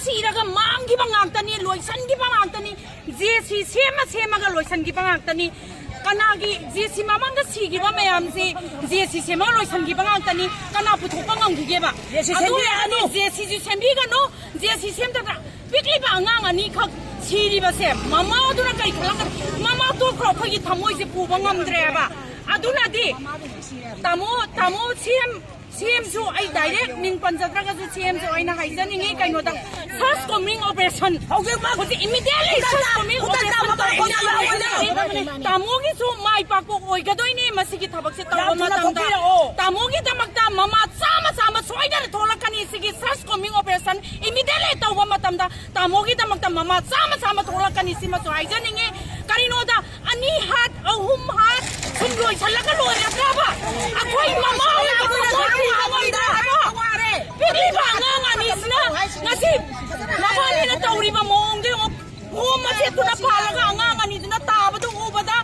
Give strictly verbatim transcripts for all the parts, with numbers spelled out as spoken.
ꯁꯤꯔꯒ ꯃꯥꯡꯈꯤꯕ ꯉꯥꯛꯇꯅꯤ, ꯂꯣꯏꯁꯟꯈꯤꯕ ꯉꯥꯛꯇꯅꯤ꯫ ꯖꯦ ꯁꯤ ꯁꯦꯝꯃ ꯁꯦꯝꯃꯒ ꯂꯣꯏꯁꯟꯈꯤꯕ ꯉꯥꯛꯇꯅꯤ꯫ ꯀꯅꯥꯒꯤ ꯖꯦ ꯁꯤ ꯃꯃꯥꯡꯗ ꯁꯤꯈꯤꯕ ꯃꯌꯥꯝꯁꯤ ꯖꯦ ꯁꯤ ꯁꯦꯝꯃꯒ ꯂꯣꯏꯁꯟꯈꯤꯕ ꯉꯥꯛꯇꯅꯤ꯫ ꯀꯅꯥ ꯄꯨꯊꯣꯛꯄ ꯉꯝꯈꯤꯒꯦꯕ? ꯖꯦ ꯁꯤ ꯑꯗꯨ ꯁꯦꯝꯕꯤꯔꯅꯨ꯫ ꯑꯣꯏꯔꯗꯤ ꯖꯦ ꯁꯤꯁꯨ ꯁꯦꯝꯕꯤꯒꯅꯨ꯫ ꯖꯦ ꯁꯤ ꯁꯦꯝꯗꯅ ꯄꯤꯛꯂꯤꯕ ꯑꯉꯥꯡ ꯑꯅꯤꯈꯛ ꯁꯤꯔꯤꯕꯁꯦ ꯃꯃꯥꯗꯨꯅ ꯀꯩ ꯈꯜꯂꯛꯀꯅꯤ? ꯃꯃꯥ ꯇꯣꯛꯈ꯭ꯔꯣ, ꯑꯩꯈꯣꯏꯒꯤ ꯊꯃꯣꯏꯁꯦ ꯄꯨꯕ ꯉꯝꯗ꯭ꯔꯦꯕ꯫ ꯑꯗꯨꯅꯗꯤ ꯇꯥꯃꯣ, ꯇꯥꯃꯣ ꯁꯤ ꯑꯦꯝ ꯁꯤ ꯑꯦꯝꯁꯨ ꯑꯩ ꯗꯥꯏꯔꯦꯛ ꯃꯤꯡ ꯄꯟꯖꯗ꯭ꯔꯒꯁꯨ ꯁꯤ ꯑꯦꯝꯁꯨ ꯑꯩꯅ ꯍꯥꯏꯖꯅꯤꯡꯉꯤ ꯀꯩꯅꯣꯗ, search combing operation ꯍꯧꯖꯤꯛꯃꯛ ꯍꯧꯖꯤꯛ immediately search combing operation ꯇꯧꯕ ꯌꯥꯎꯒꯗꯕꯅꯤ꯫ ꯇꯥꯃꯣꯒꯤꯁꯨ ꯃꯥꯏ ꯄꯥꯛꯄ ꯑꯣꯏꯒꯗꯣꯏꯅꯤ ꯃꯁꯤꯒꯤ ꯊꯕꯛꯁꯦ ꯇꯧꯕ ꯃꯇꯝꯗ꯫ ꯇꯥꯃꯣꯒꯤꯗꯃꯛꯇ ꯃꯃꯥ ꯆꯥꯝꯃ ꯆꯥꯝꯃ ꯁꯣꯏꯗꯅ ꯊꯣꯛꯂꯛꯀꯅꯤ꯫ ꯁꯤꯒꯤ search combing operation immediately ꯇꯧꯕ ꯃꯇꯝꯗ ꯇꯥꯃꯣꯒꯤꯗꯃꯛꯇ ꯃꯃꯥ ꯆꯥꯝꯃ ꯆꯥꯝꯃ ꯊꯣꯛꯂꯛꯀꯅꯤ꯫ ꯁꯤꯃꯁꯨ ꯍꯥꯏꯖꯅꯤꯡꯉꯤ꯫ ꯀꯔꯤꯅꯣꯗ ꯑꯅꯤ ꯍꯥꯠ, ꯑꯍꯨꯝ ꯍꯥꯠ, ꯁꯨꯝ ꯂꯣꯏꯁꯜꯂꯒ ꯂꯣꯏꯔꯗ꯭ꯔꯕ? ꯑꯩꯈꯣꯏ ꯃꯃꯥ ꯑꯣꯏꯕ ꯄꯤꯛꯂꯤꯕ ꯑꯉꯥꯡ ꯑꯅꯤꯁꯤꯅ ꯉꯁꯤ ꯃꯕꯥꯅꯤꯅ ꯇꯧꯔꯤꯕ ꯃꯑꯣꯡꯗꯣ ꯌꯦꯡꯉꯣ꯫ ꯈꯣꯝ ꯃꯆꯦꯠꯇꯨꯅ ꯄꯥꯜꯂꯒ ꯑꯉꯥꯡ ꯑꯅꯤꯗꯨꯅ ꯇꯥꯕꯗꯨ ꯎꯕꯗ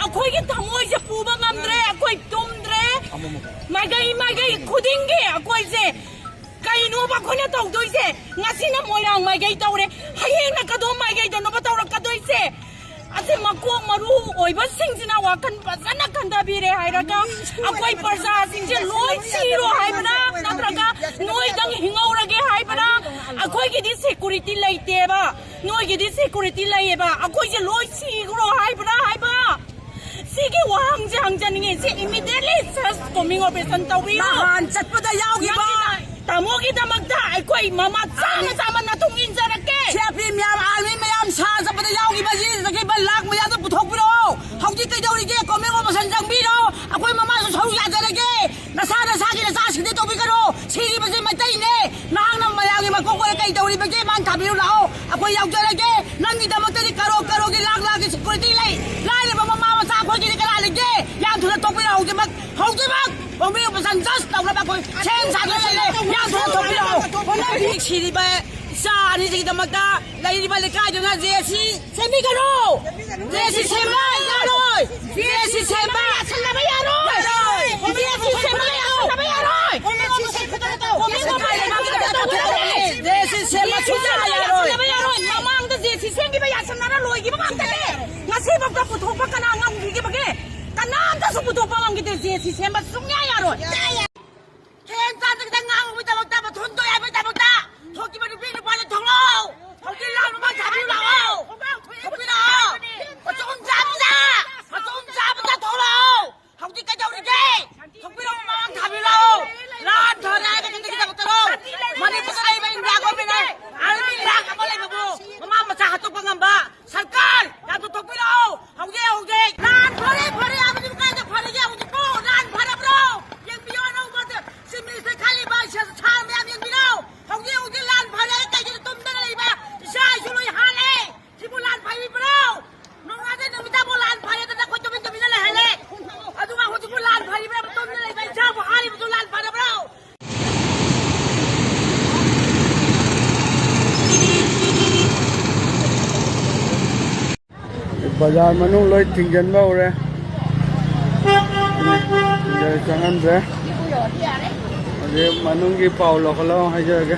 ꯑꯩꯈꯣꯏꯒꯤ ꯊꯃꯣꯏꯁꯦ ꯄꯨꯕ ꯉꯝꯗ꯭ꯔꯦ꯫ ꯑꯩꯈꯣꯏ ꯇꯨꯝꯗ꯭ꯔꯦ꯫ ꯃꯥꯏꯀꯩ ꯃꯥꯏꯀꯩ ꯈꯨꯗꯤꯡꯒꯤ ꯑꯩꯈꯣꯏꯁꯦ ꯀꯩꯅꯣꯕ ꯑꯩꯈꯣꯏꯅ ꯇꯧꯗꯣꯏꯁꯦ? ꯉꯁꯤꯅ ꯃꯣꯏꯔꯥꯡ ꯃꯥꯏꯀꯩ ꯇꯧꯔꯦ, ꯍꯌꯦꯡꯅ ꯀꯗꯣꯝ ꯃꯥꯏꯀꯩꯗꯅꯣꯕ ꯇꯧꯔꯛꯀꯗꯣꯏꯁꯦ? ꯑꯁꯤ ꯃꯀꯣꯛ ꯃꯔꯨ ꯑꯣꯏꯕꯁꯤꯡꯁꯤꯅ ꯋꯥꯈꯜ ꯐꯖꯅ ꯈꯟꯊꯕꯤꯔꯦ ꯍꯥꯏꯔꯒ ꯑꯩꯈꯣꯏ ꯄ꯭ꯔꯖꯥꯁꯤꯡꯁꯦ ꯂꯣꯏ ꯁꯤꯔꯣ ꯍꯥꯏꯕ꯭ꯔꯥ? ꯅꯠꯇ꯭ꯔꯒ ꯅꯣꯏꯗꯪ ꯍꯤꯡꯍꯧꯔꯒꯦ ꯍꯥꯏꯕ꯭ꯔꯥ? ꯑꯩꯈꯣꯏꯒꯤꯗꯤ security ꯂꯩꯇꯦꯕ, ꯅꯣꯏꯒꯤꯗꯤ security ꯂꯩꯌꯦꯕ, ꯑꯩꯈꯣꯏꯁꯦ ꯂꯣꯏ ꯁꯤꯈ꯭ꯔꯣ ꯍꯥꯏꯕ꯭ꯔꯥ ꯍꯥꯏꯕ? ꯁꯤꯒꯤ ꯋꯥꯍꯪꯁꯦ ꯍꯪꯖꯅꯤꯡꯉꯤ꯫ ꯁꯤ immediately search combing operation ꯇꯧꯕꯤꯌꯨ꯫ ꯅꯍꯥꯟ ꯆꯠꯄꯗ ꯌꯥꯎꯈꯤꯕ ꯇꯥꯃꯣꯒꯤꯗꯃꯛꯇ ꯑꯩꯈꯣꯏ ꯃꯃꯥ ꯆꯥꯝꯃ ꯆꯥꯝꯃ ꯅꯇꯨꯡ ꯏꯟꯖꯔꯛꯀꯦ꯫ ꯁꯤ ꯑꯥꯔ ꯄꯤ ꯑꯦꯐ ꯃꯌꯥꯝ, ꯑꯥꯔꯃꯤ ꯃꯌꯥꯝ ꯁꯥ ꯆꯠꯄꯗ ꯌꯥꯎꯈꯤꯕ, ꯁꯤ ꯆꯠꯈꯤꯕ ꯂꯥꯛ ꯃꯌꯥꯝꯗꯣ ꯄꯨꯊꯣꯛꯄꯤꯔꯛꯑꯣ꯫ ꯍꯧꯖꯤꯛ ꯀꯩꯗꯧꯔꯤꯒꯦ? Combing operation ꯆꯪꯕꯤꯔꯣ꯫ ꯑꯩꯈꯣꯏ ꯃꯃꯥꯁꯨ ꯁꯔꯨꯛ ꯌꯥꯖꯔꯒꯦ꯫ ꯅꯁꯥ ꯅꯁꯥꯒꯤ ꯅꯆꯥꯁꯤꯡꯗꯤ ꯇꯧꯕꯤꯒꯅꯨ꯫ ꯁꯤꯔꯤꯕꯁꯤ ꯃꯩꯇꯩꯅꯦ꯫ ꯅꯍꯥꯛꯅ ꯃꯌꯥꯝꯒꯤ ꯃꯀꯣꯛ ꯑꯣꯏꯔ ꯀꯩ ꯇꯧꯔꯤꯕꯒꯦ? ꯃꯥꯡ ꯊꯥꯕꯤꯔꯨ ꯂꯥꯛꯑꯣ꯫ ꯑꯩꯈꯣꯏ ꯌꯥꯎꯖꯔꯒꯦ꯫ ꯅꯪꯒꯤꯗꯃꯛꯇꯗꯤ ꯀꯔꯣ ꯀꯔꯣꯒꯤ ꯂꯥꯛ ꯂꯥꯛꯀꯤ security ꯂꯩ꯫ ꯂꯥꯏꯔꯕ ꯃꯃꯥ ꯃꯆꯥ ꯑꯩꯈꯣꯏꯒꯤꯗꯤ ꯀꯅꯥ ꯂꯩꯒꯦ? ꯌꯥꯝ ꯊꯨꯅ ꯇꯣꯛꯄꯤꯔꯣ ꯍꯧꯖꯤꯛꯃꯛ꯫ ꯍꯧꯖꯤꯛꯃꯛ ꯀꯣꯃꯤ ꯑꯣꯄꯔꯦꯁꯟ ꯖꯁ ꯇꯧꯅꯕ ꯑꯩꯈꯣꯏ ꯁꯦꯝ ꯁꯥꯗꯨꯅ ꯂꯩꯔꯦ꯫ ꯌꯥꯝ ꯊꯨꯅ ꯊꯣꯛꯄꯤꯔꯛꯑꯣ꯫ ꯍꯧꯖꯤꯛ ꯁꯤꯔꯤꯕ ꯏꯆꯥ ꯑꯅꯤꯁꯤꯒꯤꯗꯃꯛꯇ ꯂꯩꯔꯤꯕ ꯂꯩꯀꯥꯏꯗꯨꯅ ꯖꯦ ꯁꯤ ꯁꯦꯝꯕꯤꯒꯅꯨ꯫ ꯖꯦ ꯁꯤ ꯁꯦꯝꯕ ꯌꯥꯔꯣꯏ꯫ ꯖꯦ ꯁꯤ ꯁꯦꯝꯕ ꯌꯥꯁꯟꯅꯕ ꯌꯥꯔꯣꯏ꯫ ꯌꯥꯔꯣꯏ꯫ ꯖꯦ ꯁꯤ ꯁꯦꯝꯕ ꯌꯥꯁꯟꯅꯕ ꯌꯥꯔꯣꯏ꯫ ꯖꯦ ꯁꯤ ꯁꯦꯝꯕ ꯖꯦ ꯁꯤ ꯁꯦꯝꯕ ꯌꯥꯔꯣꯏ, ꯌꯥꯔꯣꯏ, ꯌꯥꯔꯣꯏ꯫ ꯃꯃꯥꯡꯗ ꯖꯦ ꯁꯤ ꯁꯦꯝꯈꯤꯕ ꯌꯥꯁꯟꯅꯔ ꯂꯣꯏꯈꯤꯕ ꯉꯥꯛꯇꯅꯦ꯫ ꯉꯁꯤꯐꯥꯎꯗ ꯄꯨꯊꯣꯛꯄ ꯀꯅꯥ ꯉꯝꯈꯤꯒꯦꯕꯒꯦ? ꯀꯅꯥꯝꯇꯁꯨ ꯄꯨꯊꯣꯛꯄ ꯉꯝꯈꯤꯗꯦ꯫ ꯖꯦ ꯁꯤ ꯁꯦꯝꯕ ꯁꯨꯡꯌꯥ ꯌꯥꯔꯣꯏ꯫ ꯈꯦꯟ ꯆꯥꯗ ꯈꯤꯇꯪ ꯉꯥꯡꯕꯒꯤꯗꯃꯛꯇ, ꯃꯊꯣꯟ ꯇꯣꯏ ꯍꯥꯏꯕꯒꯤꯗꯃꯛꯇ ꯊꯣꯛꯈꯤꯕ ꯅꯨꯄꯤ ꯅꯨꯄꯥꯗꯣ ꯊꯣꯛꯂꯛꯑꯣ꯫ ꯍꯧꯖꯤꯛ ꯂꯥꯟ ꯃꯃꯥꯡ ꯊꯥꯕꯤꯌꯨ ꯂꯥꯛꯑꯣ꯫ ꯊꯣꯛꯄꯤꯔꯛꯑꯣ꯫ ꯃꯆꯨꯝ ꯆꯥꯕꯗ, ꯃꯆꯨꯝ ꯆꯥꯕꯗ ꯊꯣꯛꯂꯛꯑꯣ꯫ ꯍꯧꯖꯤꯛ ꯀꯩꯗꯧꯔꯤꯒꯦ? ꯊꯣꯛꯄꯤꯔꯛꯑꯣ, ꯃꯃꯥꯡ ꯊꯥꯕꯤꯔꯨ ꯂꯥꯛꯑꯣ꯫ ꯂꯥꯟ ꯐꯔꯦ ꯍꯥꯏꯕ ꯈꯛꯇꯒꯤꯗꯝꯛꯇꯔꯣ? ꯃꯅꯤꯄꯨꯔꯗ ꯂꯩꯕ ꯏꯟꯗꯤꯌꯥ ꯒꯣꯔꯃꯦꯟꯅ ꯑꯥꯔꯃꯤ ꯂꯥꯛ ꯑꯃ ꯂꯩꯕꯕꯨ ꯃꯃꯥ ꯃꯆꯥ ꯍꯥꯠꯇꯣꯛꯄ ꯉꯝꯕ ꯁꯔꯀꯥꯔ ꯌꯥꯝꯅ ꯊꯣꯛꯄꯤꯔꯛꯑꯣ꯫ ꯍꯧꯖꯤꯛ ꯍꯧꯖꯤꯛ ꯂꯥꯟ ꯐꯔꯦ ꯐꯔꯦ ꯍꯥꯏꯕꯗꯨ ꯀꯥꯏꯗ ꯐꯔꯒꯦ? ꯍꯧꯖꯤꯛꯄꯨ ꯂꯥꯟ ꯐꯔꯕ꯭ꯔꯣ? ꯌꯦꯡꯕꯤꯌꯣ, ꯑꯅꯧꯕ ꯆꯤꯞ ꯃꯤꯅꯤꯁꯇꯔ ꯈꯜꯂꯤꯕ ꯁꯥꯔ ꯃꯌꯥꯝ ꯌꯦꯡꯕꯤꯔꯣ꯫ ꯍꯧꯖꯤꯛ ꯍꯧꯖꯤꯛ ꯂꯥꯟ ꯐꯔꯦ, ꯀꯩꯒꯤꯅꯣ ꯇꯨꯝꯗꯅ ꯂꯩꯕ? ꯏꯆꯥ ꯏꯁꯨ ꯂꯣꯏ ꯍꯥꯠꯂꯦ꯫ ꯁꯤꯕꯨ ꯂꯥꯟ ꯐꯩꯕ꯭ꯔꯣ? ꯅꯣꯡꯉꯥꯟꯗꯩ ꯅꯨꯃꯤꯠ ꯇꯥꯕꯨ ꯂꯥꯟ ꯐꯔꯦꯗꯅ ꯑꯩꯈꯣꯏ ꯇꯨꯃꯤꯟ ꯇꯨꯃꯤꯟꯅ ꯂꯩꯍꯜꯂꯦ꯫ ꯑꯗꯨꯒ ꯍꯧꯖꯤꯛꯄꯨ ꯂꯥꯟ ꯐꯔꯤꯕ꯭ꯔꯥ? ꯇꯨꯃꯤꯟꯅ ꯂꯩꯕ ꯏꯆꯥꯕꯨ ꯍꯥꯠꯂꯤꯕꯗꯨ ꯂꯥꯟ ꯐꯔꯕ꯭ꯔꯣ? ꯕꯖꯥꯔ ꯃꯅꯨꯡ ꯂꯣꯏ ꯊꯤꯡꯖꯤꯟꯕ ꯍꯧꯔꯦ꯫ ꯁꯤꯗ ꯆꯪꯍꯟꯗ꯭ꯔꯦ꯫ ꯍꯧꯖꯤꯛ ꯃꯅꯨꯡꯒꯤ ꯄꯥꯎ ꯂꯧꯈꯠꯂꯣ ꯍꯥꯏꯖꯔꯒꯦ꯫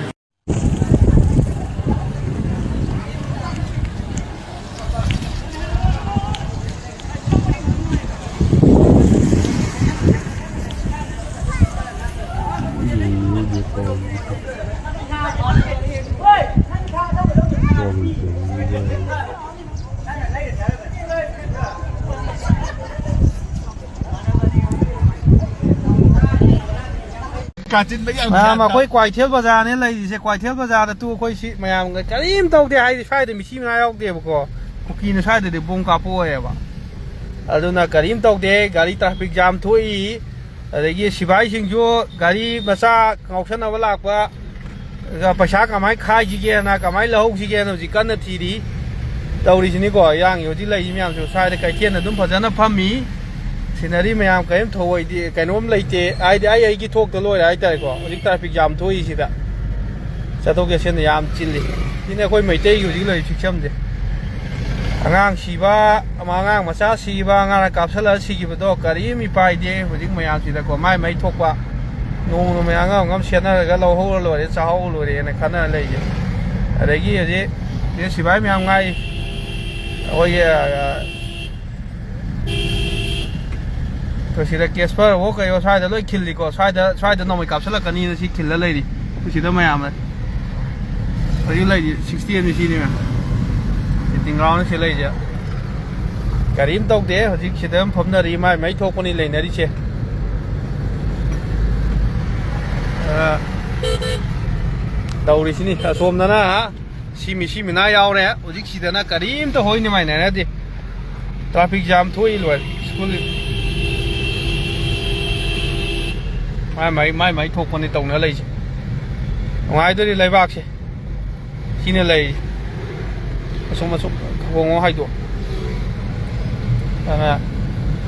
ꯀꯥꯆꯤꯟꯗꯒꯤ ꯌꯥꯝ ꯃꯌꯥꯝ ꯒ꯭ꯌꯥꯟ ꯇꯥ- ꯑꯩꯈꯣꯏ ꯀ꯭ꯋꯥꯏꯊꯦꯜ ꯕꯖꯥꯔꯅꯦ ꯂꯩꯔꯤꯁꯦ꯫ ꯀ꯭ꯋꯥꯏꯊꯦꯜ ꯕꯖꯥꯔꯗ ꯇꯨ ꯑꯩꯈꯣꯏ ꯁꯤ ꯃꯌꯥꯝꯒ ꯀꯔꯤꯝ ꯇꯧꯗꯦ ꯍꯥꯏꯗꯤ ꯁ꯭ꯋꯥꯏꯗ ꯃꯤꯁꯤ ꯃꯤꯅꯥ ꯌꯥꯎꯗꯦꯕꯀꯣ꯫ ꯀꯨꯀꯤꯅ ꯁ꯭ꯋꯥꯏꯗꯗꯤ ꯕꯣꯝ ꯀꯥꯞꯄꯛꯑꯣꯏꯕ꯫ ꯑꯗꯨꯅ ꯀꯔꯤꯝ ꯇꯧꯗꯦ꯫ ꯒꯥꯔꯤ ꯇ꯭ꯔꯥꯐꯤꯛ ꯖꯥꯝ ꯊꯣꯛꯏ꯫ ꯑꯗꯒꯤ ꯁꯤꯐꯥꯏꯁꯤꯡꯁꯨ ꯒꯥꯔꯤ ꯃꯆꯥ ꯉꯥꯎꯁꯟꯅꯕ ꯂꯥꯛꯄ, ꯑꯗꯨꯒ ꯄꯩꯁꯥ ꯀꯃꯥꯏꯅ ꯈꯥꯏꯁꯤꯒꯦꯅ, ꯀꯃꯥꯏꯅ ꯂꯧꯍꯧꯁꯤꯒꯦꯅ ꯍꯧꯖꯤꯛ ꯀꯟꯅ ꯊꯤꯔꯤ꯫ ꯇꯧꯔꯤꯁꯤꯅꯤꯀꯣ, ꯏꯔꯥꯡꯒꯤ ꯍꯧꯖꯤꯛ ꯂꯩꯔꯤ ꯃꯌꯥꯝꯁꯨ꯫ ꯁ꯭ꯋꯥꯏꯗ ꯀꯩꯊꯦꯜ ꯑꯗꯨꯝ ꯐꯖꯅ ꯐꯝꯃꯤ꯫ ꯁꯤꯅꯔꯤ ꯃꯌꯥꯝ ꯀꯔꯤꯝ ꯊꯧꯑꯣꯏꯗꯦ, ꯀꯩꯅꯣꯝ ꯂꯩꯇꯦ꯫ ꯍꯥꯏꯗꯤ ꯑꯩ ꯑꯩꯒꯤ ꯊꯣꯛꯇ ꯂꯣꯏꯔꯦ ꯍꯥꯏꯇꯥꯔꯦꯀꯣ꯫ ꯍꯧꯖꯤꯛ ꯇ꯭ꯔꯥꯐꯤꯛ ꯖꯥꯝ ꯊꯣꯛꯏꯁꯤꯗ ꯆꯠꯊꯣꯛ ꯆꯠꯁꯤꯟꯗ ꯌꯥꯝ ꯆꯤꯜꯂꯤ꯫ ꯁꯤꯅꯤ ꯑꯩꯈꯣꯏ ꯃꯩꯇꯩꯒꯤ ꯍꯧꯖꯤꯛ ꯂꯩꯔꯤ ꯐꯤꯕꯝꯁꯦ꯫ ꯑꯉꯥꯡ ꯁꯤꯕ, ꯑꯉꯥꯡ ꯃꯆꯥ ꯁꯤꯕ, ꯑꯉꯥꯡꯅ ꯀꯥꯞꯁꯤꯜꯂꯒ ꯁꯤꯈꯤꯕꯗꯣ ꯀꯔꯤꯝ ꯏꯄꯥꯏꯗꯦ꯫ ꯍꯧꯖꯤꯛ ꯃꯌꯥꯝꯁꯤꯗꯀꯣ ꯃꯥꯏ ꯃꯩ ꯊꯣꯛꯄ ꯅꯣꯡꯃ ꯅꯣꯡꯃꯩ ꯑꯉꯝ ꯑꯉꯝ ꯁꯦꯠꯅꯔꯒ ꯂꯧꯍꯧꯔ ꯂꯣꯏꯔꯦ, ꯆꯥꯍꯧꯔ ꯂꯣꯏꯔꯦꯅ ꯈꯟꯅꯔ ꯂꯩꯁꯦ꯫ ꯑꯗꯒꯤ ꯍꯧꯖꯤꯛ ꯁꯤꯗ ꯁꯤꯐꯥꯏ ꯃꯌꯥꯝ ꯉꯥꯛꯏ꯫ ꯑꯩꯈꯣꯏꯒꯤ, ꯑ, ꯑꯩꯈꯣꯏ ꯁꯤꯗ ꯀꯦꯁꯄꯔ ꯍꯣ ꯀꯩꯍꯣ ꯁ꯭ꯋꯥꯏꯗ ꯂꯣꯏ ꯈꯤꯜꯂꯤꯀꯣ꯫ ꯁ꯭ꯋꯥꯏꯗ, ꯁ꯭ꯋꯥꯏꯗ ꯅꯣꯡꯃꯩ ꯀꯥꯞꯁꯤꯜꯂꯛꯀꯅꯤꯅ ꯁꯤ ꯈꯤꯜꯂ ꯂꯩꯔꯤ꯫ ꯑꯩꯈꯣꯏ ꯁꯤꯗ ꯃꯌꯥꯝꯅ ꯍꯧꯖꯤꯛ ꯂꯩꯔꯤ ꯁꯤꯛꯁꯇꯤ ꯑꯦꯝꯅꯤ ꯁꯤꯅꯤ ꯃꯌꯥꯝ꯫ ꯁꯤꯇꯤꯡ ꯒ꯭ꯔꯥꯎꯟ ꯁꯤ ꯂꯩꯁꯦ꯫ ꯀꯔꯤꯝ ꯇꯧꯗꯦ꯫ ꯍꯧꯖꯤꯛ ꯁꯤꯗ ꯑꯗꯨꯝ ꯐꯝꯅꯔꯤ꯫ ꯃꯥꯏ ꯃꯥꯏ ꯊꯣꯛꯄꯅꯤ ꯂꯩꯅꯔꯤꯁꯦ꯫ ꯑ, ꯇꯧꯔꯤꯁꯤꯅꯤ꯫ ꯑꯁꯣꯝꯗꯅ ꯁꯤ ꯃꯤ, ꯁꯤ ꯃꯤꯅꯥ ꯌꯥꯎꯔꯦ꯫ ꯍꯧꯖꯤꯛ ꯁꯤꯗꯅ ꯀꯔꯤꯝꯇ ꯍꯣꯏ ꯅꯨꯡꯉꯥꯏꯅꯔꯗꯤ꯫ ꯇ꯭ꯔꯥꯐꯤꯛ ꯖꯥꯝ ꯊꯣꯛꯏ ꯂꯣꯏꯔꯦ꯫ ꯁ꯭ꯀꯨꯜ ꯃꯥꯏ, ꯃꯥꯏ, ꯃꯥꯏ, ꯃꯥꯏ ꯊꯣꯛꯄꯅꯤ ꯇꯧꯅ ꯂꯩꯁꯦ꯫ ꯅꯨꯡꯉꯥꯏꯗꯣꯔꯤ ꯂꯩꯕꯥꯛꯁꯦ꯫ ꯁꯤꯅ ꯂꯩ꯫ ꯑꯁꯨꯝ ꯑꯁꯨꯝ ꯈꯣꯡꯉꯣ ꯍꯥꯏꯗꯣ꯫ ꯑꯗꯨꯅ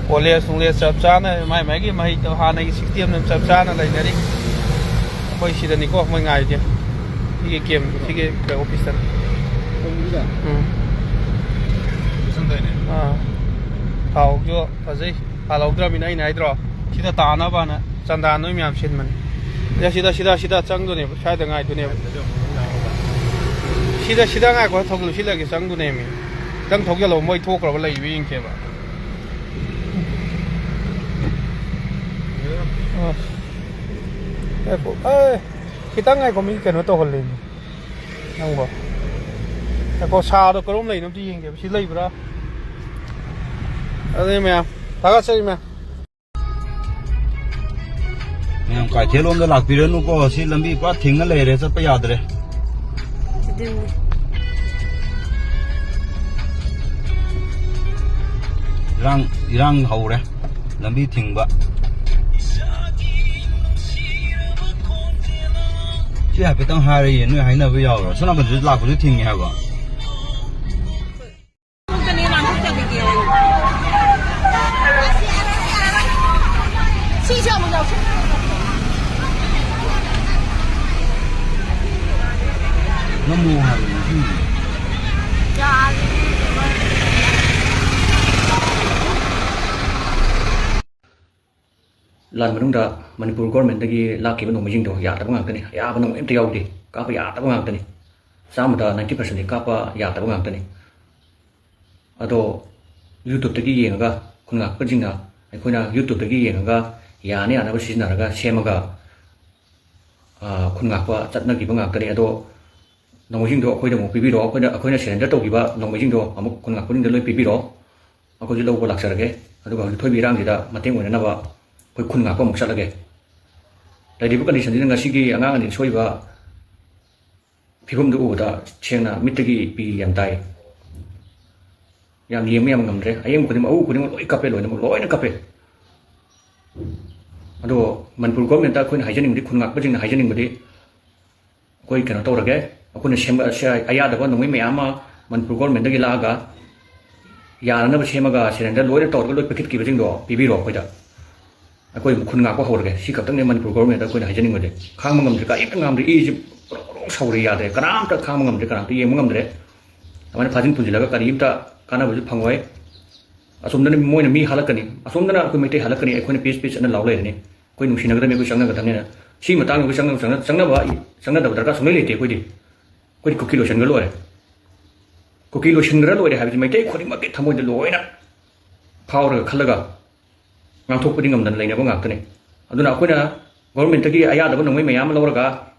ꯀꯣꯂꯦꯖ ꯅꯨꯡꯂꯦꯖ ꯆꯞ ꯆꯥꯅ ꯃꯥꯏ ꯃꯥꯏꯒꯤ ꯃꯍꯩ ꯇꯧ-, ꯍꯥꯟꯅꯒꯤ ꯁꯤꯁꯇꯦꯝꯗ ꯆꯞ ꯆꯥꯅ ꯂꯩꯅꯔꯤ꯫ ꯑꯩꯈꯣꯏ ꯁꯤꯗꯅꯤꯀꯣ ꯃꯣꯏ ꯉꯥꯏꯔꯤꯁꯦ꯫ ꯁꯤꯒꯤ ꯀꯦꯝ, ꯁꯤꯒꯤ ꯑꯣꯐꯤꯁꯇꯅꯤ꯫ ꯎꯝ꯫ ꯑꯥ꯫ ꯊꯥꯎꯁꯨ ꯐꯖꯩ꯫ ꯍꯥꯜꯍꯧꯗ꯭ꯔꯕꯅꯤꯅ ꯑꯩꯅ ꯍꯥꯏꯗ꯭ꯔꯣ? ꯁꯤꯗ ꯇꯥꯅꯕꯅ ꯆꯟꯗꯥꯟ ꯅꯣꯏ ꯃꯌꯥꯝ ꯁꯤꯟꯕꯅꯤ꯫ ꯁꯤꯗ, ꯁꯤꯗ, ꯁꯤꯗ, ꯁꯤꯗ ꯆꯪꯗꯣꯏꯅꯦꯕ꯫ ꯁ꯭ꯋꯥꯏꯗ ꯉꯥꯏꯗꯣꯏꯅꯦꯕ꯫ ꯁꯤꯗ, ꯁꯤꯗ ꯉꯥꯏꯈꯣ, ꯊꯧꯒꯜ ꯁꯤꯜꯂꯒꯦ, ꯆꯪꯗꯣꯏꯅꯦꯃꯤ꯫ ꯈꯤꯇꯪ ꯊꯧꯖꯜꯂꯣ, ꯃꯣꯏ ꯊꯣꯛꯈ꯭ꯔꯕ ꯂꯩꯕ ꯌꯦꯡꯒꯦꯕ꯫ ꯑꯁ꯫ ꯉꯥꯏꯈꯣ꯫ ꯑꯦ, ꯈꯤꯇꯪ ꯉꯥꯏꯈꯣ, ꯃꯤ ꯀꯩꯅꯣ ꯇꯧꯍꯜꯂꯤꯅꯦ꯫ ꯅꯪꯕꯣ꯫ ꯉꯥꯏꯈꯣ, ꯁꯥꯗꯣ ꯀꯔꯣꯝ ꯂꯩꯅꯣ ꯑꯝꯇ ꯌꯦꯡꯒꯦꯕ꯫ ꯁꯤ ꯂꯩꯕ꯭ꯔꯥ? ꯑꯗꯨꯅꯦ ꯃꯌꯥꯝ꯫ ꯊꯥꯒꯠꯆꯔꯤ ꯃꯌꯥꯝ꯫ ꯃꯌꯥꯝ ꯀꯩꯊꯦꯜ ꯂꯣꯝꯗ ꯂꯥꯛꯄꯤꯔꯅꯨꯀꯣ, ꯁꯤ ꯂꯝꯕꯤ ꯄꯨꯔꯥ ꯊꯤꯡꯅ ꯂꯩꯔꯦ, ꯆꯠꯄ ꯌꯥꯗ꯭ꯔꯦ꯫ ꯑꯗꯨꯅꯤ꯫ ꯏꯔꯥꯡ, ꯏꯔꯥꯡ ꯍꯧꯔꯦ, ꯂꯝꯕꯤ ꯊꯤꯡꯕ꯫ ꯁꯤ ꯍꯥꯏꯐꯦꯠꯇꯪ ꯍꯥꯏꯔ ꯌꯦꯡ, ꯅꯣꯏ ꯍꯥꯏꯅꯕ ꯌꯥꯎꯔꯣ? ꯁꯣꯝ ꯅꯥꯀꯟꯗꯁꯨ ꯂꯥꯛꯄꯁꯨ ꯊꯤꯡꯉꯦ ꯍꯥꯏꯕ꯫ ꯁꯤꯁꯦ ꯑꯃꯨꯛ ꯌꯥꯎꯁꯤ꯫ ꯅꯝꯃꯣ ꯍꯥꯏꯕꯅꯤ꯫ ꯂꯥꯟ ꯃꯅꯨꯡꯗ ꯃꯅꯤꯄꯨꯔ ꯒꯣꯔꯃꯦꯟꯗꯒꯤ ꯂꯥꯛꯈꯤꯕ ꯅꯣꯡꯃꯩꯁꯤꯡꯗꯣ ꯌꯥꯗꯕ ꯉꯥꯛꯇꯅꯤ, ꯑꯌꯥꯕ ꯅꯣꯡꯃꯩ ꯑꯝꯇ ꯌꯥꯎꯗꯦ, ꯀꯥꯞꯄ ꯌꯥꯗꯕ ꯉꯥꯛꯇꯅꯤ꯫ ꯆꯥꯝꯃꯗ ninety percentꯗꯤ ꯀꯥꯞꯄ ꯌꯥꯗꯕ ꯉꯥꯛꯇꯅꯤ꯫ ꯑꯗꯣ YouTubeꯇꯒꯤ ꯌꯦꯡꯉꯒ, ꯈꯨꯟ ꯉꯥꯛꯄꯁꯤꯡꯅ ꯑꯩꯈꯣꯏꯅ YouTubeꯇꯒꯤ ꯌꯦꯡꯉꯒ ꯌꯥꯅ ꯌꯥꯅꯕ ꯁꯤꯖꯤꯟꯅꯔꯒ ꯁꯦꯝꯃꯒ, ꯑ, ꯈꯨꯟ ꯉꯥꯛꯄ ꯆꯠꯅꯈꯤꯕ ꯉꯥꯛꯇꯅꯤ꯫ ꯑꯗꯣ ꯅꯣꯡꯃꯩꯁꯤꯡꯗꯣ ꯑꯩꯈꯣꯏꯗ ꯑꯃꯨꯛ ꯄꯤꯕꯤꯔꯣ, ꯑꯩꯈꯣꯏꯅ, ꯑꯩꯈꯣꯏꯅ surrender ꯇꯧꯈꯤꯕ ꯅꯣꯡꯃꯩꯁꯤꯡꯗꯣ ꯑꯃꯨꯛ ꯈꯨꯟ ꯉꯥꯛꯄꯁꯤꯡꯗ ꯂꯣꯏ ꯄꯤꯕꯤꯔꯣ꯫ ꯑꯩꯈꯣꯏꯁꯨ ꯂꯧꯕ ꯂꯥꯛꯆꯔꯒꯦ꯫ ꯑꯗꯨꯒ ꯍꯧꯖꯤꯛ ꯊꯣꯛꯏꯕ ꯏꯔꯥꯡꯁꯤꯗ ꯃꯇꯦꯡ ꯑꯣꯏꯅꯅꯕ ꯑꯩꯈꯣꯏ ꯈꯨꯟ ꯉꯥꯛꯄ ꯑꯃꯨꯛ ꯆꯠꯂꯒꯦ꯫ ꯂꯩꯔꯤꯕ conditionꯁꯤꯗ ꯉꯁꯤꯒꯤ ꯑꯉꯥꯡ ꯑꯅꯤ ꯁꯣꯛꯏꯕ ꯐꯤꯕꯝꯗꯨ ꯎꯕꯗ ꯁꯦꯡꯅ ꯃꯤꯠꯇꯒꯤ ꯄꯤ ꯌꯥꯝ ꯇꯥꯏ꯫ ꯌꯥꯝ ꯌꯦꯡꯕ ꯌꯥꯝ ꯉꯝꯗ꯭ꯔꯦ꯫ ꯑꯌꯦꯡꯕ ꯈꯨꯗꯤꯡꯃꯛ, ꯑꯎ ꯈꯨꯗꯤꯡꯃꯛ ꯂꯣꯏ ꯀꯞꯄꯦ, ꯂꯣꯏꯅꯃꯛ ꯂꯣꯏꯅ ꯀꯞꯄꯦ꯫ ꯑꯗꯣ ꯃꯅꯤꯄꯨꯔ governmentꯇ ꯑꯩꯈꯣꯏꯅ ꯍꯥꯏꯖꯅꯤꯡꯕꯗꯤ, ꯈꯨꯟ ꯉꯥꯛꯄꯁꯤꯡꯅ ꯍꯥꯏꯖꯅꯤꯡꯕꯗꯤ, ꯑꯩꯈꯣꯏ ꯀꯩꯅꯣ ꯇꯧꯔꯒꯦ, ꯑꯩꯈꯣꯏꯅ ꯁꯦꯝꯕ-, ꯁꯦ-, ꯑꯌꯥꯗꯕ ꯅꯣꯡꯃꯩ ꯃꯌꯥꯝ ꯑꯃ ꯃꯅꯤꯄꯨꯔ governmentꯇꯒꯤ ꯂꯥꯛꯑꯒ ꯌꯥꯅꯅꯕ ꯁꯦꯝꯃꯒ surrender ꯂꯣꯏꯅ ꯇꯧꯔꯒ ꯂꯣꯏ ꯄꯤꯈꯠꯈꯤꯕꯁꯤꯡꯗꯣ ꯄꯤꯕꯤꯔꯣ ꯑꯩꯈꯣꯏꯗ꯫ ꯑꯩꯈꯣꯏ ꯈꯨꯟ ꯉꯥꯛꯄ ꯍꯧꯔꯒꯦ꯫ ꯁꯤ ꯈꯛꯇꯪꯅꯦ ꯃꯅꯤꯄꯨꯔ governmentꯇ ꯑꯩꯈꯣꯏꯅ ꯍꯥꯏꯖꯅꯤꯡꯕꯗꯤ꯫ ꯈꯥꯡꯕ ꯉꯝꯗ꯭ꯔꯦ, ꯀꯔꯤꯝꯇ ꯉꯝꯗ꯭ꯔꯦ꯫ ꯏꯁꯤ ꯄ꯭ꯔꯣꯛ ꯄ꯭ꯔꯣꯛ ꯁꯧꯔꯦ, ꯌꯥꯗ꯭ꯔꯦ꯫ ꯀꯅꯥꯝꯇ ꯈꯥꯡꯕ ꯉꯝꯗ꯭ꯔꯦ, ꯀꯅꯥꯝꯇ ꯌꯦꯡꯕ ꯉꯝꯗ꯭ꯔꯦ꯫ ꯑꯗꯨꯃꯥꯏꯅ ꯐꯥꯖꯤꯟ ꯄꯨꯟꯁꯤꯜꯂꯒ ꯀꯔꯤꯝꯇ ꯀꯥꯟꯅꯕꯁꯨ ꯐꯪꯉꯣꯏ꯫ ꯑꯁꯣꯝꯗꯅ ꯃꯣꯏꯅ ꯃꯤ ꯍꯥꯠꯂꯛꯀꯅꯤ, ꯑꯁꯣꯝꯗꯅ ꯑꯩꯈꯣꯏ ꯃꯩꯇꯩ ꯍꯥꯠꯂꯛꯀꯅꯤ, ꯑꯩꯈꯣꯏꯅ peace peace ꯑꯅ ꯂꯥꯎ ꯂꯩꯔꯅꯤ꯫ ꯑꯩꯈꯣꯏ ꯅꯨꯡꯁꯤꯅꯒꯗꯕꯅꯤ, ꯑꯩꯈꯣꯏ ꯆꯪꯅꯒꯗꯕꯅꯤꯅ꯫ ꯁꯤ ꯃꯇꯥꯡꯗ ꯑꯩꯈꯣꯏ ꯆꯪꯅ-, ꯆꯪꯅ-, ꯆꯪꯅꯕ, ꯆꯪꯅꯗꯕ ꯗꯔꯀꯥꯔ ꯁꯨꯡꯂꯩ ꯂꯩꯇꯦ ꯑꯩꯈꯣꯏꯗꯤ꯫ ꯑꯩꯈꯣꯏꯗꯤ ꯀꯨꯀꯤ ꯂꯣꯏꯁꯤꯟꯈ꯭ꯔ ꯂꯣꯏꯔꯦ꯫ ꯀꯨꯀꯤ ꯂꯣꯏꯁꯤꯟꯈ꯭ꯔ ꯂꯣꯏꯔꯦ ꯍꯥꯏꯕꯁꯤ ꯃꯩꯇꯩ ꯈꯨꯗꯤꯡꯃꯛꯀꯤ ꯊꯃꯣꯏꯗ ꯂꯣꯏꯅ ꯐꯥꯎꯔꯒ ꯈꯜꯂꯒ ꯉꯥꯡꯊꯣꯛꯄꯗꯤ ꯉꯝꯗꯅ ꯂꯩꯅꯕ ꯉꯥꯛꯇꯅꯤ꯫ ꯑꯗꯨꯅ ꯑꯩꯈꯣꯏꯅ governmentꯇꯒꯤ ꯑꯌꯥꯗꯕ ꯅꯣꯡꯃꯩ ꯃꯌꯥꯝ ꯑꯃ ꯂꯧꯔꯒ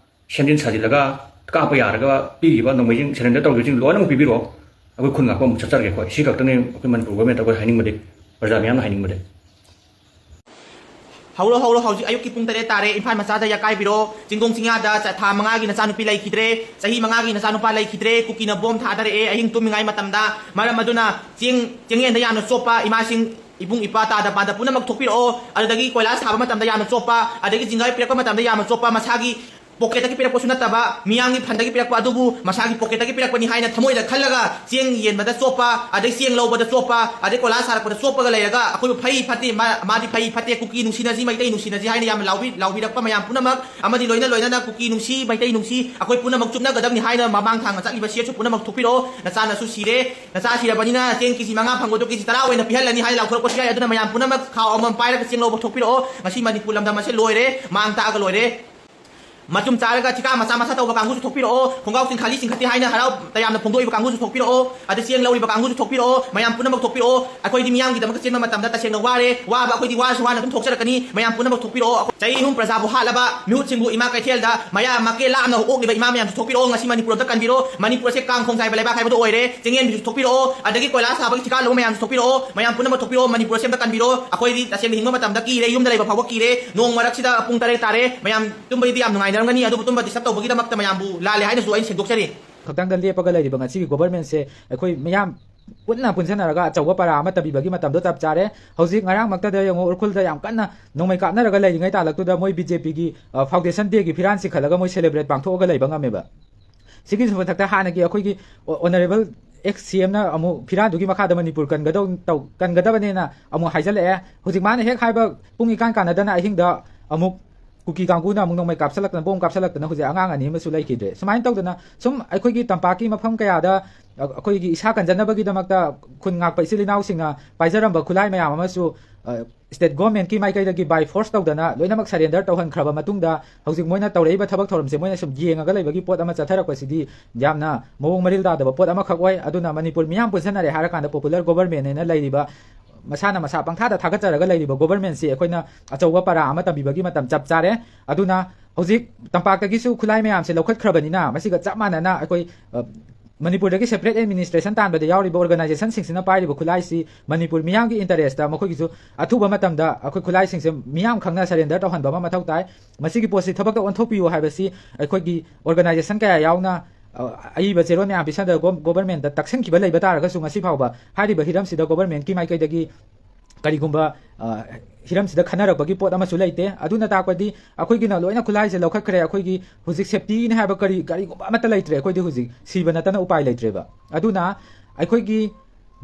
ꯁꯦꯝꯖꯤꯟ ꯁꯥꯖꯤꯜꯂꯒ ꯀꯥꯞꯄ ꯌꯥꯔꯒ ꯄꯤꯈꯤꯕ ꯅꯣꯡꯃꯩꯁꯤꯡ, surrender ꯇꯧꯈꯤꯕꯁꯤꯡ ꯂꯣꯏꯅꯃꯛ ꯄꯤꯕꯤꯔꯛꯑꯣ꯫ ꯑꯩꯈꯣꯏ ꯈꯨꯟ ꯉꯥꯛꯄ ꯑꯃꯨꯛ ꯆꯠꯆꯔꯒꯦ ꯑꯩꯈꯣꯏ꯫ ꯁꯤ ꯈꯛꯇꯅꯤ ꯑꯩꯈꯣꯏ ꯃꯅꯤꯄꯨꯔ governmentꯇ ꯑꯩꯈꯣꯏ ꯍꯥꯏꯅꯤꯡꯕꯗꯤ, ꯄ꯭ꯔꯖꯥ ꯃꯌꯥꯝꯅ ꯍꯥꯏꯅꯤꯡꯕꯗꯤ꯫ ꯍꯧꯔꯣ, ꯍꯧꯔꯣ, ꯍꯧꯖꯤꯛ ꯑꯌꯨꯛꯀꯤ ꯄꯨꯡ ꯇꯔꯦꯠ ꯇꯥꯔꯦ꯫ ꯏꯝꯐꯥꯜ ꯃꯆꯥꯗ ꯌꯥꯀꯥꯏꯕꯤꯔꯣ꯫ ꯆꯤꯡꯒꯣꯡ ꯆꯤꯡꯌꯥꯗ ꯆ-, ꯊꯥ ꯃꯉꯥꯒꯤ ꯅꯆꯥꯅꯨꯄꯤ ꯂꯩꯈꯤꯗ꯭ꯔꯦ, ꯆꯍꯤ ꯃꯉꯥꯒꯤ ꯅꯆꯥꯅꯨꯄꯥ ꯂꯩꯈꯤꯗ꯭ꯔꯦ꯫ ꯀꯨꯀꯤꯅ ꯕꯣꯝ ꯊꯥꯗꯔꯛꯑꯦ ꯑꯍꯤꯡ ꯇꯨꯝꯃꯤꯉꯩ ꯃꯇꯝꯗ꯫ ꯃꯔꯝ ꯑꯗꯨꯅ ꯆꯦꯡ, ꯆꯦꯡꯌꯦꯟꯗ ꯌꯥꯝꯅ ꯆꯣꯞꯄ ꯏꯃꯥꯁꯤꯡ, ꯏꯕꯨꯡ ꯏꯄ꯭ꯋꯥ ꯇꯥꯗ ꯄꯥꯗ ꯄꯨꯝꯅꯃꯛ ꯊꯣꯛꯄꯤꯔꯛꯑꯣ꯫ ꯑꯗꯨꯗꯒꯤ ꯀꯣꯏꯂꯥꯁ ꯊꯥꯕ ꯃꯇꯝꯗ ꯌꯥꯝꯅ ꯆꯣꯞꯄ, ꯑꯗꯒꯤ ꯖꯤꯡꯒꯥ ꯄꯤꯔꯛꯄ ꯃꯇꯝꯗ ꯌꯥꯝꯅ ꯆꯣꯞꯄ, ꯃꯁꯥꯒꯤ pocketꯇꯒꯤ ꯄꯤꯔꯛꯄꯁꯨ ꯅꯠꯇꯕ, ꯃꯤꯌꯥꯝꯒꯤ fundꯗꯒꯤ ꯄꯤꯔꯛꯄ ꯑꯗꯨꯕꯨ ꯃꯁꯥꯒꯤ pocketꯇꯒꯤ ꯄꯤꯔꯛꯄꯅꯤ ꯍꯥꯏꯅ ꯊꯃꯣꯏꯗ ꯈꯜꯂꯒ ꯆꯦꯡ ꯌꯦꯟꯕꯗ ꯆꯣꯞꯄ, ꯑꯗꯩ ꯆꯦꯡ ꯂꯧꯕꯗ ꯆꯣꯞꯄ, ꯑꯗꯩ ꯀꯣꯏꯂꯥꯁ ꯊꯥꯔꯛꯄꯗ ꯆꯣꯞꯄꯒ ꯂꯩꯔꯒ ꯑꯩꯈꯣꯏꯕꯨ ꯐꯩ ꯐꯠꯇꯦ, ꯃꯥ-, ꯃꯥꯗꯤ ꯐꯩ ꯐꯠꯇꯦ, ꯀꯨꯀꯤ ꯅꯨꯡꯁꯤꯅꯁꯤ, ꯃꯩꯇꯩ ꯅꯨꯡꯁꯤꯅꯁꯤ ꯍꯥꯏꯅ ꯌꯥꯝꯅ ꯂꯥꯎꯕꯤ-, ꯂꯥꯎꯕꯤꯔꯛꯄ ꯃꯌꯥꯝ ꯄꯨꯝꯅꯃꯛ ꯑꯃꯗꯤ ꯂꯣꯏꯅ ꯂꯣꯏꯅꯅ ꯀꯨꯀꯤ ꯅꯨꯡꯁꯤ, ꯃꯩꯇꯩ ꯅꯨꯡꯁꯤ, ꯑꯩꯈꯣꯏ ꯄꯨꯝꯅꯃꯛ ꯆꯨꯞꯅꯒꯗꯕꯅꯤ ꯍꯥꯏꯅ ꯃꯃꯥꯡ ꯊꯥꯡꯅ ꯆꯠꯂꯤꯕ ꯁꯦꯠꯁꯨ ꯄꯨꯝꯅꯃꯛ ꯊꯣꯛꯄꯤꯔꯛꯑꯣ꯫ ꯅꯆꯥꯅꯁꯨ ꯁꯤꯔꯦ, ꯅꯆꯥ ꯁꯤꯔꯕꯅꯤꯅ ꯆꯦꯡ KG ꯃꯉꯥ ꯐꯪꯕꯗꯣ KG ꯇꯔꯥ ꯑꯣꯏꯅ ꯄꯤꯍꯜꯂꯅꯤ ꯍꯥꯏꯅ ꯂꯥꯎꯊꯣꯔꯛꯄꯁꯨ ꯌꯥꯏ꯫ ꯑꯗꯨꯅ ꯃꯌꯥꯝ ꯄꯨꯝꯅꯃꯛ ꯈꯥꯎ ꯑꯃꯃꯝ ꯄꯥꯏꯔꯒ ꯆꯦꯡ ꯂꯧꯕ ꯊꯣꯛꯄꯤꯔꯛꯑꯣ꯫ ꯉꯁꯤ ꯃꯅꯤꯄꯨꯔ ꯂꯝꯗꯝ ꯑꯁꯦ ꯂꯣꯏꯔꯦ, ꯃꯥꯡ ꯇꯥꯛꯑꯒ ꯂꯣꯏꯔꯦ꯫ ꯃꯆꯨꯝ ꯆꯥꯔꯒ ꯊꯤꯀꯥ ꯃꯆꯥ ꯃꯆꯥ ꯇꯧꯕ ꯀꯥꯡꯕꯨꯁꯨ ꯊꯣꯛꯄꯤꯔꯛꯑꯣ, ꯈꯣꯡꯒ꯭ꯔꯥꯎ ꯆꯤꯡꯈꯠꯂꯤ ꯆꯤꯡꯈꯠꯇꯦ ꯍꯥꯏꯅ ꯍꯔꯥꯎ ꯇꯌꯥꯝꯅ ꯐꯣꯡꯗꯣꯛꯏꯕ ꯀꯥꯡꯕꯨꯁꯨ ꯊꯣꯛꯄꯤꯔꯛꯑꯣ, ꯑꯗ ꯆꯦꯡ ꯂꯧꯔꯤꯕ ꯀꯥꯡꯕꯨꯁꯨ ꯊꯣꯛꯄꯤꯔꯛꯑꯣ, ꯃꯌꯥꯝ ꯄꯨꯝꯅꯃꯛ ꯊꯣꯛꯄꯤꯔꯛꯑꯣ꯫ ꯑꯩꯈꯣꯏꯗꯤ ꯃꯤꯌꯥꯝꯒꯤꯗꯃꯛꯇ ꯆꯦꯟꯕ ꯃꯇꯝꯗ ꯇꯁꯦꯡꯅ ꯋꯥꯔꯦ, ꯋꯥꯕ ꯑꯩꯈꯣꯏꯗꯤ ꯋꯥꯔꯁꯨ ꯋꯥꯅ ꯑꯗꯨꯝ ꯊꯣꯛꯆꯔꯛꯀꯅꯤ꯫ ꯃꯌꯥꯝ ꯄꯨꯝꯅꯃꯛ ꯊꯣꯛꯄꯤꯔꯛꯑꯣ꯫ ꯆꯍꯤ ꯑꯍꯨꯝ ꯄ꯭ꯔꯖꯥꯕꯨ ꯍꯥꯠꯂꯕ ꯃꯤꯍꯨꯠꯁꯤꯡꯕꯨ ꯏꯃꯥ ꯀꯩꯊꯦꯜꯗ ꯃꯌꯥ ꯃꯀꯦ ꯂꯥꯞꯅ ꯑꯣꯛꯂꯤꯕ ꯏꯃꯥ ꯃꯌꯥꯝꯁꯨ ꯊꯣꯛꯄꯤꯔꯛꯑꯣ꯫ ꯉꯁꯤ ꯃꯅꯤꯄꯨꯔ ꯑꯝꯇ ꯀꯟꯕꯤꯔꯣ꯫ ꯃꯅꯤꯄꯨꯔ ꯑꯁꯦ ꯀꯥꯡ ꯈꯣꯡꯖꯥꯏꯕ ꯂꯩꯕꯥꯛ ꯍꯥꯏꯕꯗꯨ ꯑꯣꯏꯔꯦ꯫ ꯆꯤꯡꯌꯦꯟꯕꯤꯁꯨ ꯊꯣꯛꯄꯤꯔꯛꯑꯣ, ꯑꯗꯒꯤ ꯀꯣꯏꯂꯥ ꯁꯥꯕꯒꯤ ꯊꯤꯀꯥ ꯂꯧꯕ ꯃꯌꯥꯝꯁꯨ ꯊꯣꯛꯄꯤꯔꯛꯑꯣ꯫ ꯃꯌꯥꯝ ꯄꯨꯝꯅꯃꯛ ꯊꯣꯛꯄꯤꯔꯛꯑꯣ꯫ ꯃꯅꯤꯄꯨꯔ ꯑꯁꯦ ꯑꯝꯇ ꯀꯟꯕꯤꯔꯣ꯫ ꯑꯩꯈꯣꯏꯗꯤ ꯇꯁꯦꯡꯅ ꯍꯤꯡꯕ ꯃꯇꯝꯗ ꯀꯤꯔꯦ, ꯌꯨꯝꯗ ꯂꯩꯕ ꯐꯥꯎꯕ ꯀꯤꯔꯦ꯫ ꯅꯣꯡ ꯃꯔꯛꯁꯤꯗ ꯄꯨꯡ ꯇꯔꯦꯠ ꯇꯥꯔꯦ꯫ ꯃꯌꯥꯝ ꯇꯨꯝꯕꯒꯤꯗꯤ ꯌꯥꯝ ꯅꯨꯡꯉꯥꯏꯅꯔꯝꯒꯅꯤ, ꯑꯗꯨꯕꯨ ꯇꯨꯝꯕ ꯗꯤꯁꯇꯔꯕ ꯇꯧꯕꯒꯤꯗꯃꯛꯇ ꯃꯌꯥꯝꯕꯨ ꯂꯥꯜꯂꯦ ꯍꯥꯏꯅꯁꯨ ꯑꯩꯅ ꯁꯦꯡꯗꯣꯛꯆꯔꯤ꯫ ꯈꯛꯇꯪꯗ ꯂꯦꯞꯄꯒ ꯂꯩꯔꯤꯕ ꯉꯁꯤꯒꯤ ꯒꯣꯕꯔꯃꯦꯟꯁꯦ ꯑꯩꯈꯣꯏ ꯃꯌꯥꯝ ꯄꯨꯟꯅ ꯄꯨꯟꯁꯤꯟꯅꯔꯒ ꯑꯆꯧꯕ ꯄꯔꯥ ꯑꯃ ꯇꯝꯕꯤꯕꯒꯤ ꯃꯇꯝꯗꯣ ꯆꯞ ꯆꯥꯔꯦ꯫ ꯍꯧꯖꯤꯛ ꯉꯔꯥꯡꯃꯛꯇꯗ ꯌꯦꯡꯉꯣ, ꯎꯈ꯭ꯔꯨꯜꯗ ꯌꯥꯝ ꯀꯟꯅ ꯅꯣꯡꯃꯩ ꯀꯥꯞꯅꯔꯒ ꯂꯩꯔꯤꯉꯩ ꯇꯥꯂꯛꯇꯨꯗ ꯃꯣꯏ ꯕꯤ ꯖꯦ ꯄꯤꯒꯤ ꯐꯥꯎꯟꯗꯦꯁꯟ ꯗꯦꯒꯤ ꯐꯤꯔꯥꯟ ꯆꯤꯡꯈꯠꯂꯒ ꯃꯣꯏ ꯁꯦꯂꯦꯕ꯭ꯔꯦꯠ ꯄꯥꯡꯊꯣꯛꯑꯒ ꯂꯩꯕ ꯉꯝꯃꯦꯕ꯫ ꯁꯤꯒꯤꯁꯨ ꯃꯊꯛꯇ ꯍꯥꯟꯅꯒꯤ ꯑꯩꯈꯣꯏꯒꯤ ꯑꯣꯅꯔꯦꯕꯜ ꯑꯦꯛꯁ ꯁꯤ ꯑꯦꯝꯅ ꯑꯃꯨꯛ ꯐꯤꯔꯥꯟꯗꯨꯒꯤ ꯃꯈꯥꯗ ꯃꯅꯤꯄꯨꯔ ꯀꯟꯒꯗꯧ ꯇꯧ ꯀꯟꯒꯗꯕꯅꯦꯅ ꯑꯃꯨꯛ ꯍꯥꯏꯖꯜꯂꯛꯑꯦ꯫ ꯍꯧꯖꯤꯛ ꯃꯥꯅ ꯍꯦꯛ ꯍꯥꯏꯕ ꯄꯨꯡ ꯏꯀꯥꯟ ꯀꯥꯟꯅꯗꯅ ꯑꯍꯤꯡꯗ ꯑꯃꯨꯛ ꯀꯨꯀꯤ ꯀꯥꯡꯕꯨꯅ ꯑꯃꯨꯛ ꯅꯣꯡꯃꯩ ꯀꯥꯞꯁꯜꯂꯛꯇꯅ, ꯕꯣꯝ ꯀꯥꯞꯁꯜꯂꯛꯇꯅ ꯍꯧꯖꯤꯛ ꯑꯉꯥꯡ ꯑꯅꯤ ꯑꯃꯁꯨ ꯂꯩꯈꯤꯗ꯭ꯔꯦ꯫ ꯁꯨꯃꯥꯏꯅ ꯇꯧꯗꯅ ꯁꯨꯝ ꯑꯩꯈꯣꯏꯒꯤ ꯇꯝꯄꯥꯛꯀꯤ ꯃꯐꯝ ꯀꯌꯥꯗ ꯑ, ꯑꯩꯈꯣꯏꯒꯤ ꯏꯁꯥ ꯀꯟꯖꯅꯕꯒꯤꯗꯃꯛꯇ ꯈꯨꯟ ꯉꯥꯛꯄ ꯏꯆꯤꯜ ꯏꯅꯥꯎꯁꯤꯡꯅ ꯄꯥꯏꯖꯔꯝꯕ ꯈꯨꯠꯂꯥꯏ ꯃꯌꯥꯝ ꯑꯃꯁꯨ, ꯑ, ꯁ꯭ꯇꯦꯠ ꯒꯣꯔꯃꯦꯟꯠꯀꯤ ꯃꯥꯏꯀꯩꯗꯒꯤ ꯕꯥꯏ ꯐꯣꯔꯁ ꯇꯧꯗꯅ ꯂꯣꯏꯅꯃꯛ ꯁꯔꯦꯟꯗꯔ ꯇꯧꯍꯟꯈ꯭ꯔꯕ ꯃꯇꯨꯡꯗ ꯍꯧꯖꯤꯛ ꯃꯣꯏꯅ ꯇꯧꯔꯛꯏꯕ ꯊꯕꯛ ꯊꯧꯔꯝꯁꯦ ꯃꯣꯏꯅ ꯁꯨꯝ ꯌꯦꯡꯉꯒ ꯂꯩꯕꯒꯤ ꯄꯣꯠ ꯑꯃ ꯆꯠꯊꯔꯛꯄꯁꯤꯗꯤ ꯌꯥꯝꯅ ꯃꯑꯣꯡ ꯃꯔꯤꯜ ꯇꯥꯗꯕ ꯄꯣꯠ ꯑꯃꯈꯛ ꯑꯣꯏ꯫ ꯑꯗꯨꯅ ꯃꯅꯤꯄꯨꯔ ꯃꯤꯌꯥꯝ ꯄꯨꯟꯁꯤꯟꯅꯔꯦ ꯍꯥꯏꯔꯀꯥꯟꯗ ꯄꯣꯄꯨꯂꯔ ꯒꯣꯕꯔꯃꯦꯟ ꯍꯥꯏꯅ ꯂꯩꯔꯤꯕ, ꯃꯁꯥꯅ ꯃꯁꯥ ꯄꯪꯊꯥꯗ ꯊꯥꯒꯠꯆꯔꯒ ꯂꯩꯔꯤꯕ ꯒꯣꯕꯔꯃꯦꯟꯁꯤ ꯑꯩꯈꯣꯏꯅ ꯑꯆꯧꯕ ꯄꯔꯥ ꯑꯃ ꯇꯝꯕꯤꯕꯒꯤ ꯃꯇꯝ ꯆꯞ ꯆꯥꯔꯦ꯫ ꯑꯗꯨꯅ ꯍꯧꯖꯤꯛ ꯇꯝꯄꯥꯛꯇꯒꯤꯁꯨ ꯈꯨꯠꯂꯥꯏ ꯃꯌꯥꯝꯁꯦ ꯂꯧꯈꯠꯈ꯭ꯔꯕꯅꯤꯅ ꯃꯁꯤꯒ ꯆꯞ ꯃꯥꯟꯅꯅ ꯑꯩꯈꯣꯏ, ꯑ, ꯃꯅꯤꯄꯨꯔꯗꯒꯤ ꯁꯦꯄꯔꯦꯠ ꯑꯦꯗꯃꯤꯅꯤꯁꯇ꯭ꯔꯦꯁꯟ ꯇꯥꯟꯕꯗ ꯌꯥꯎꯔꯤꯕ ꯑꯣꯔꯒꯅꯥꯏꯖꯦꯁꯟꯁꯤꯡꯁꯤꯅ ꯄꯥꯏꯔꯤꯕ ꯈꯨꯠꯂꯥꯏꯁꯤ ꯃꯅꯤꯄꯨꯔ ꯃꯤꯌꯥꯝꯒꯤ ꯏꯟꯇꯔꯦꯁꯇ ꯃꯈꯣꯏꯒꯤꯁꯨ ꯑꯊꯨꯕ ꯃꯇꯝꯗ ꯑꯩꯈꯣꯏ ꯈꯨꯠꯂꯥꯏꯁꯤꯡꯁꯦ ꯃꯤꯌꯥꯝ ꯈꯪꯅ ꯁꯔꯦꯟꯗꯔ ꯇꯧꯍꯟꯕ ꯑꯃ ꯃꯊꯧ ꯇꯥꯏ꯫ ꯃꯁꯤꯒꯤ ꯄꯣꯠꯁꯤ ꯊꯕꯛꯇ ꯑꯣꯟꯊꯣꯛꯄꯤꯌꯨ ꯍꯥꯏꯕꯁꯤ ꯑꯩꯈꯣꯏꯒꯤ ꯑꯣꯔꯒꯅꯥꯏꯖꯦꯁꯟ ꯀꯌꯥ ꯌꯥꯎꯅ, ꯑ, ꯑꯏꯕ ꯆꯦꯔꯣꯜ ꯃꯌꯥꯝ ꯄꯤꯁꯟꯗ ꯒꯣ-, ꯒꯣꯕꯔꯃꯦꯟꯠꯇ ꯇꯛꯁꯤꯟꯈꯤꯕ ꯂꯩꯕ ꯇꯥꯔꯒꯁꯨ ꯉꯁꯤ ꯐꯥꯎꯕ ꯍꯥꯏꯔꯤꯕ ꯍꯤꯔꯝꯁꯤꯗ ꯒꯣꯕꯔꯃꯦꯟꯠꯀꯤ ꯃꯥꯏꯀꯩꯗꯒꯤ ꯀꯔꯤꯒꯨꯝꯕ, ꯑ, ꯍꯤꯔꯝꯁꯤꯗ ꯈꯟꯅꯔꯛꯄꯒꯤ ꯄꯣꯠ ꯑꯃꯁꯨ ꯂꯩꯇꯦ꯫ ꯑꯗꯨꯅ ꯇꯥꯛꯄꯗꯤ ꯑꯩꯈꯣꯏꯒꯤꯅ ꯂꯣꯏꯅ ꯈꯨꯠꯂꯥꯏꯁꯦ ꯂꯧꯈꯠꯈ꯭ꯔꯦ, ꯑꯩꯈꯣꯏꯒꯤ ꯍꯧꯖꯤꯛ ꯁꯦꯞꯇꯤꯅꯤ ꯍꯥꯏꯕ ꯀꯔꯤ, ꯀꯔꯤꯒꯨꯝꯕ ꯑꯃꯠꯇ ꯂꯩꯇ꯭ꯔꯦ꯫ ꯑꯩꯈꯣꯏꯗꯤ ꯍꯧꯖꯤꯛ ꯁꯤꯕ ꯅꯠꯇꯅ ꯎꯄꯥꯏ ꯂꯩꯇ꯭ꯔꯦꯕ꯫ ꯑꯗꯨꯅ ꯑꯩꯈꯣꯏꯒꯤ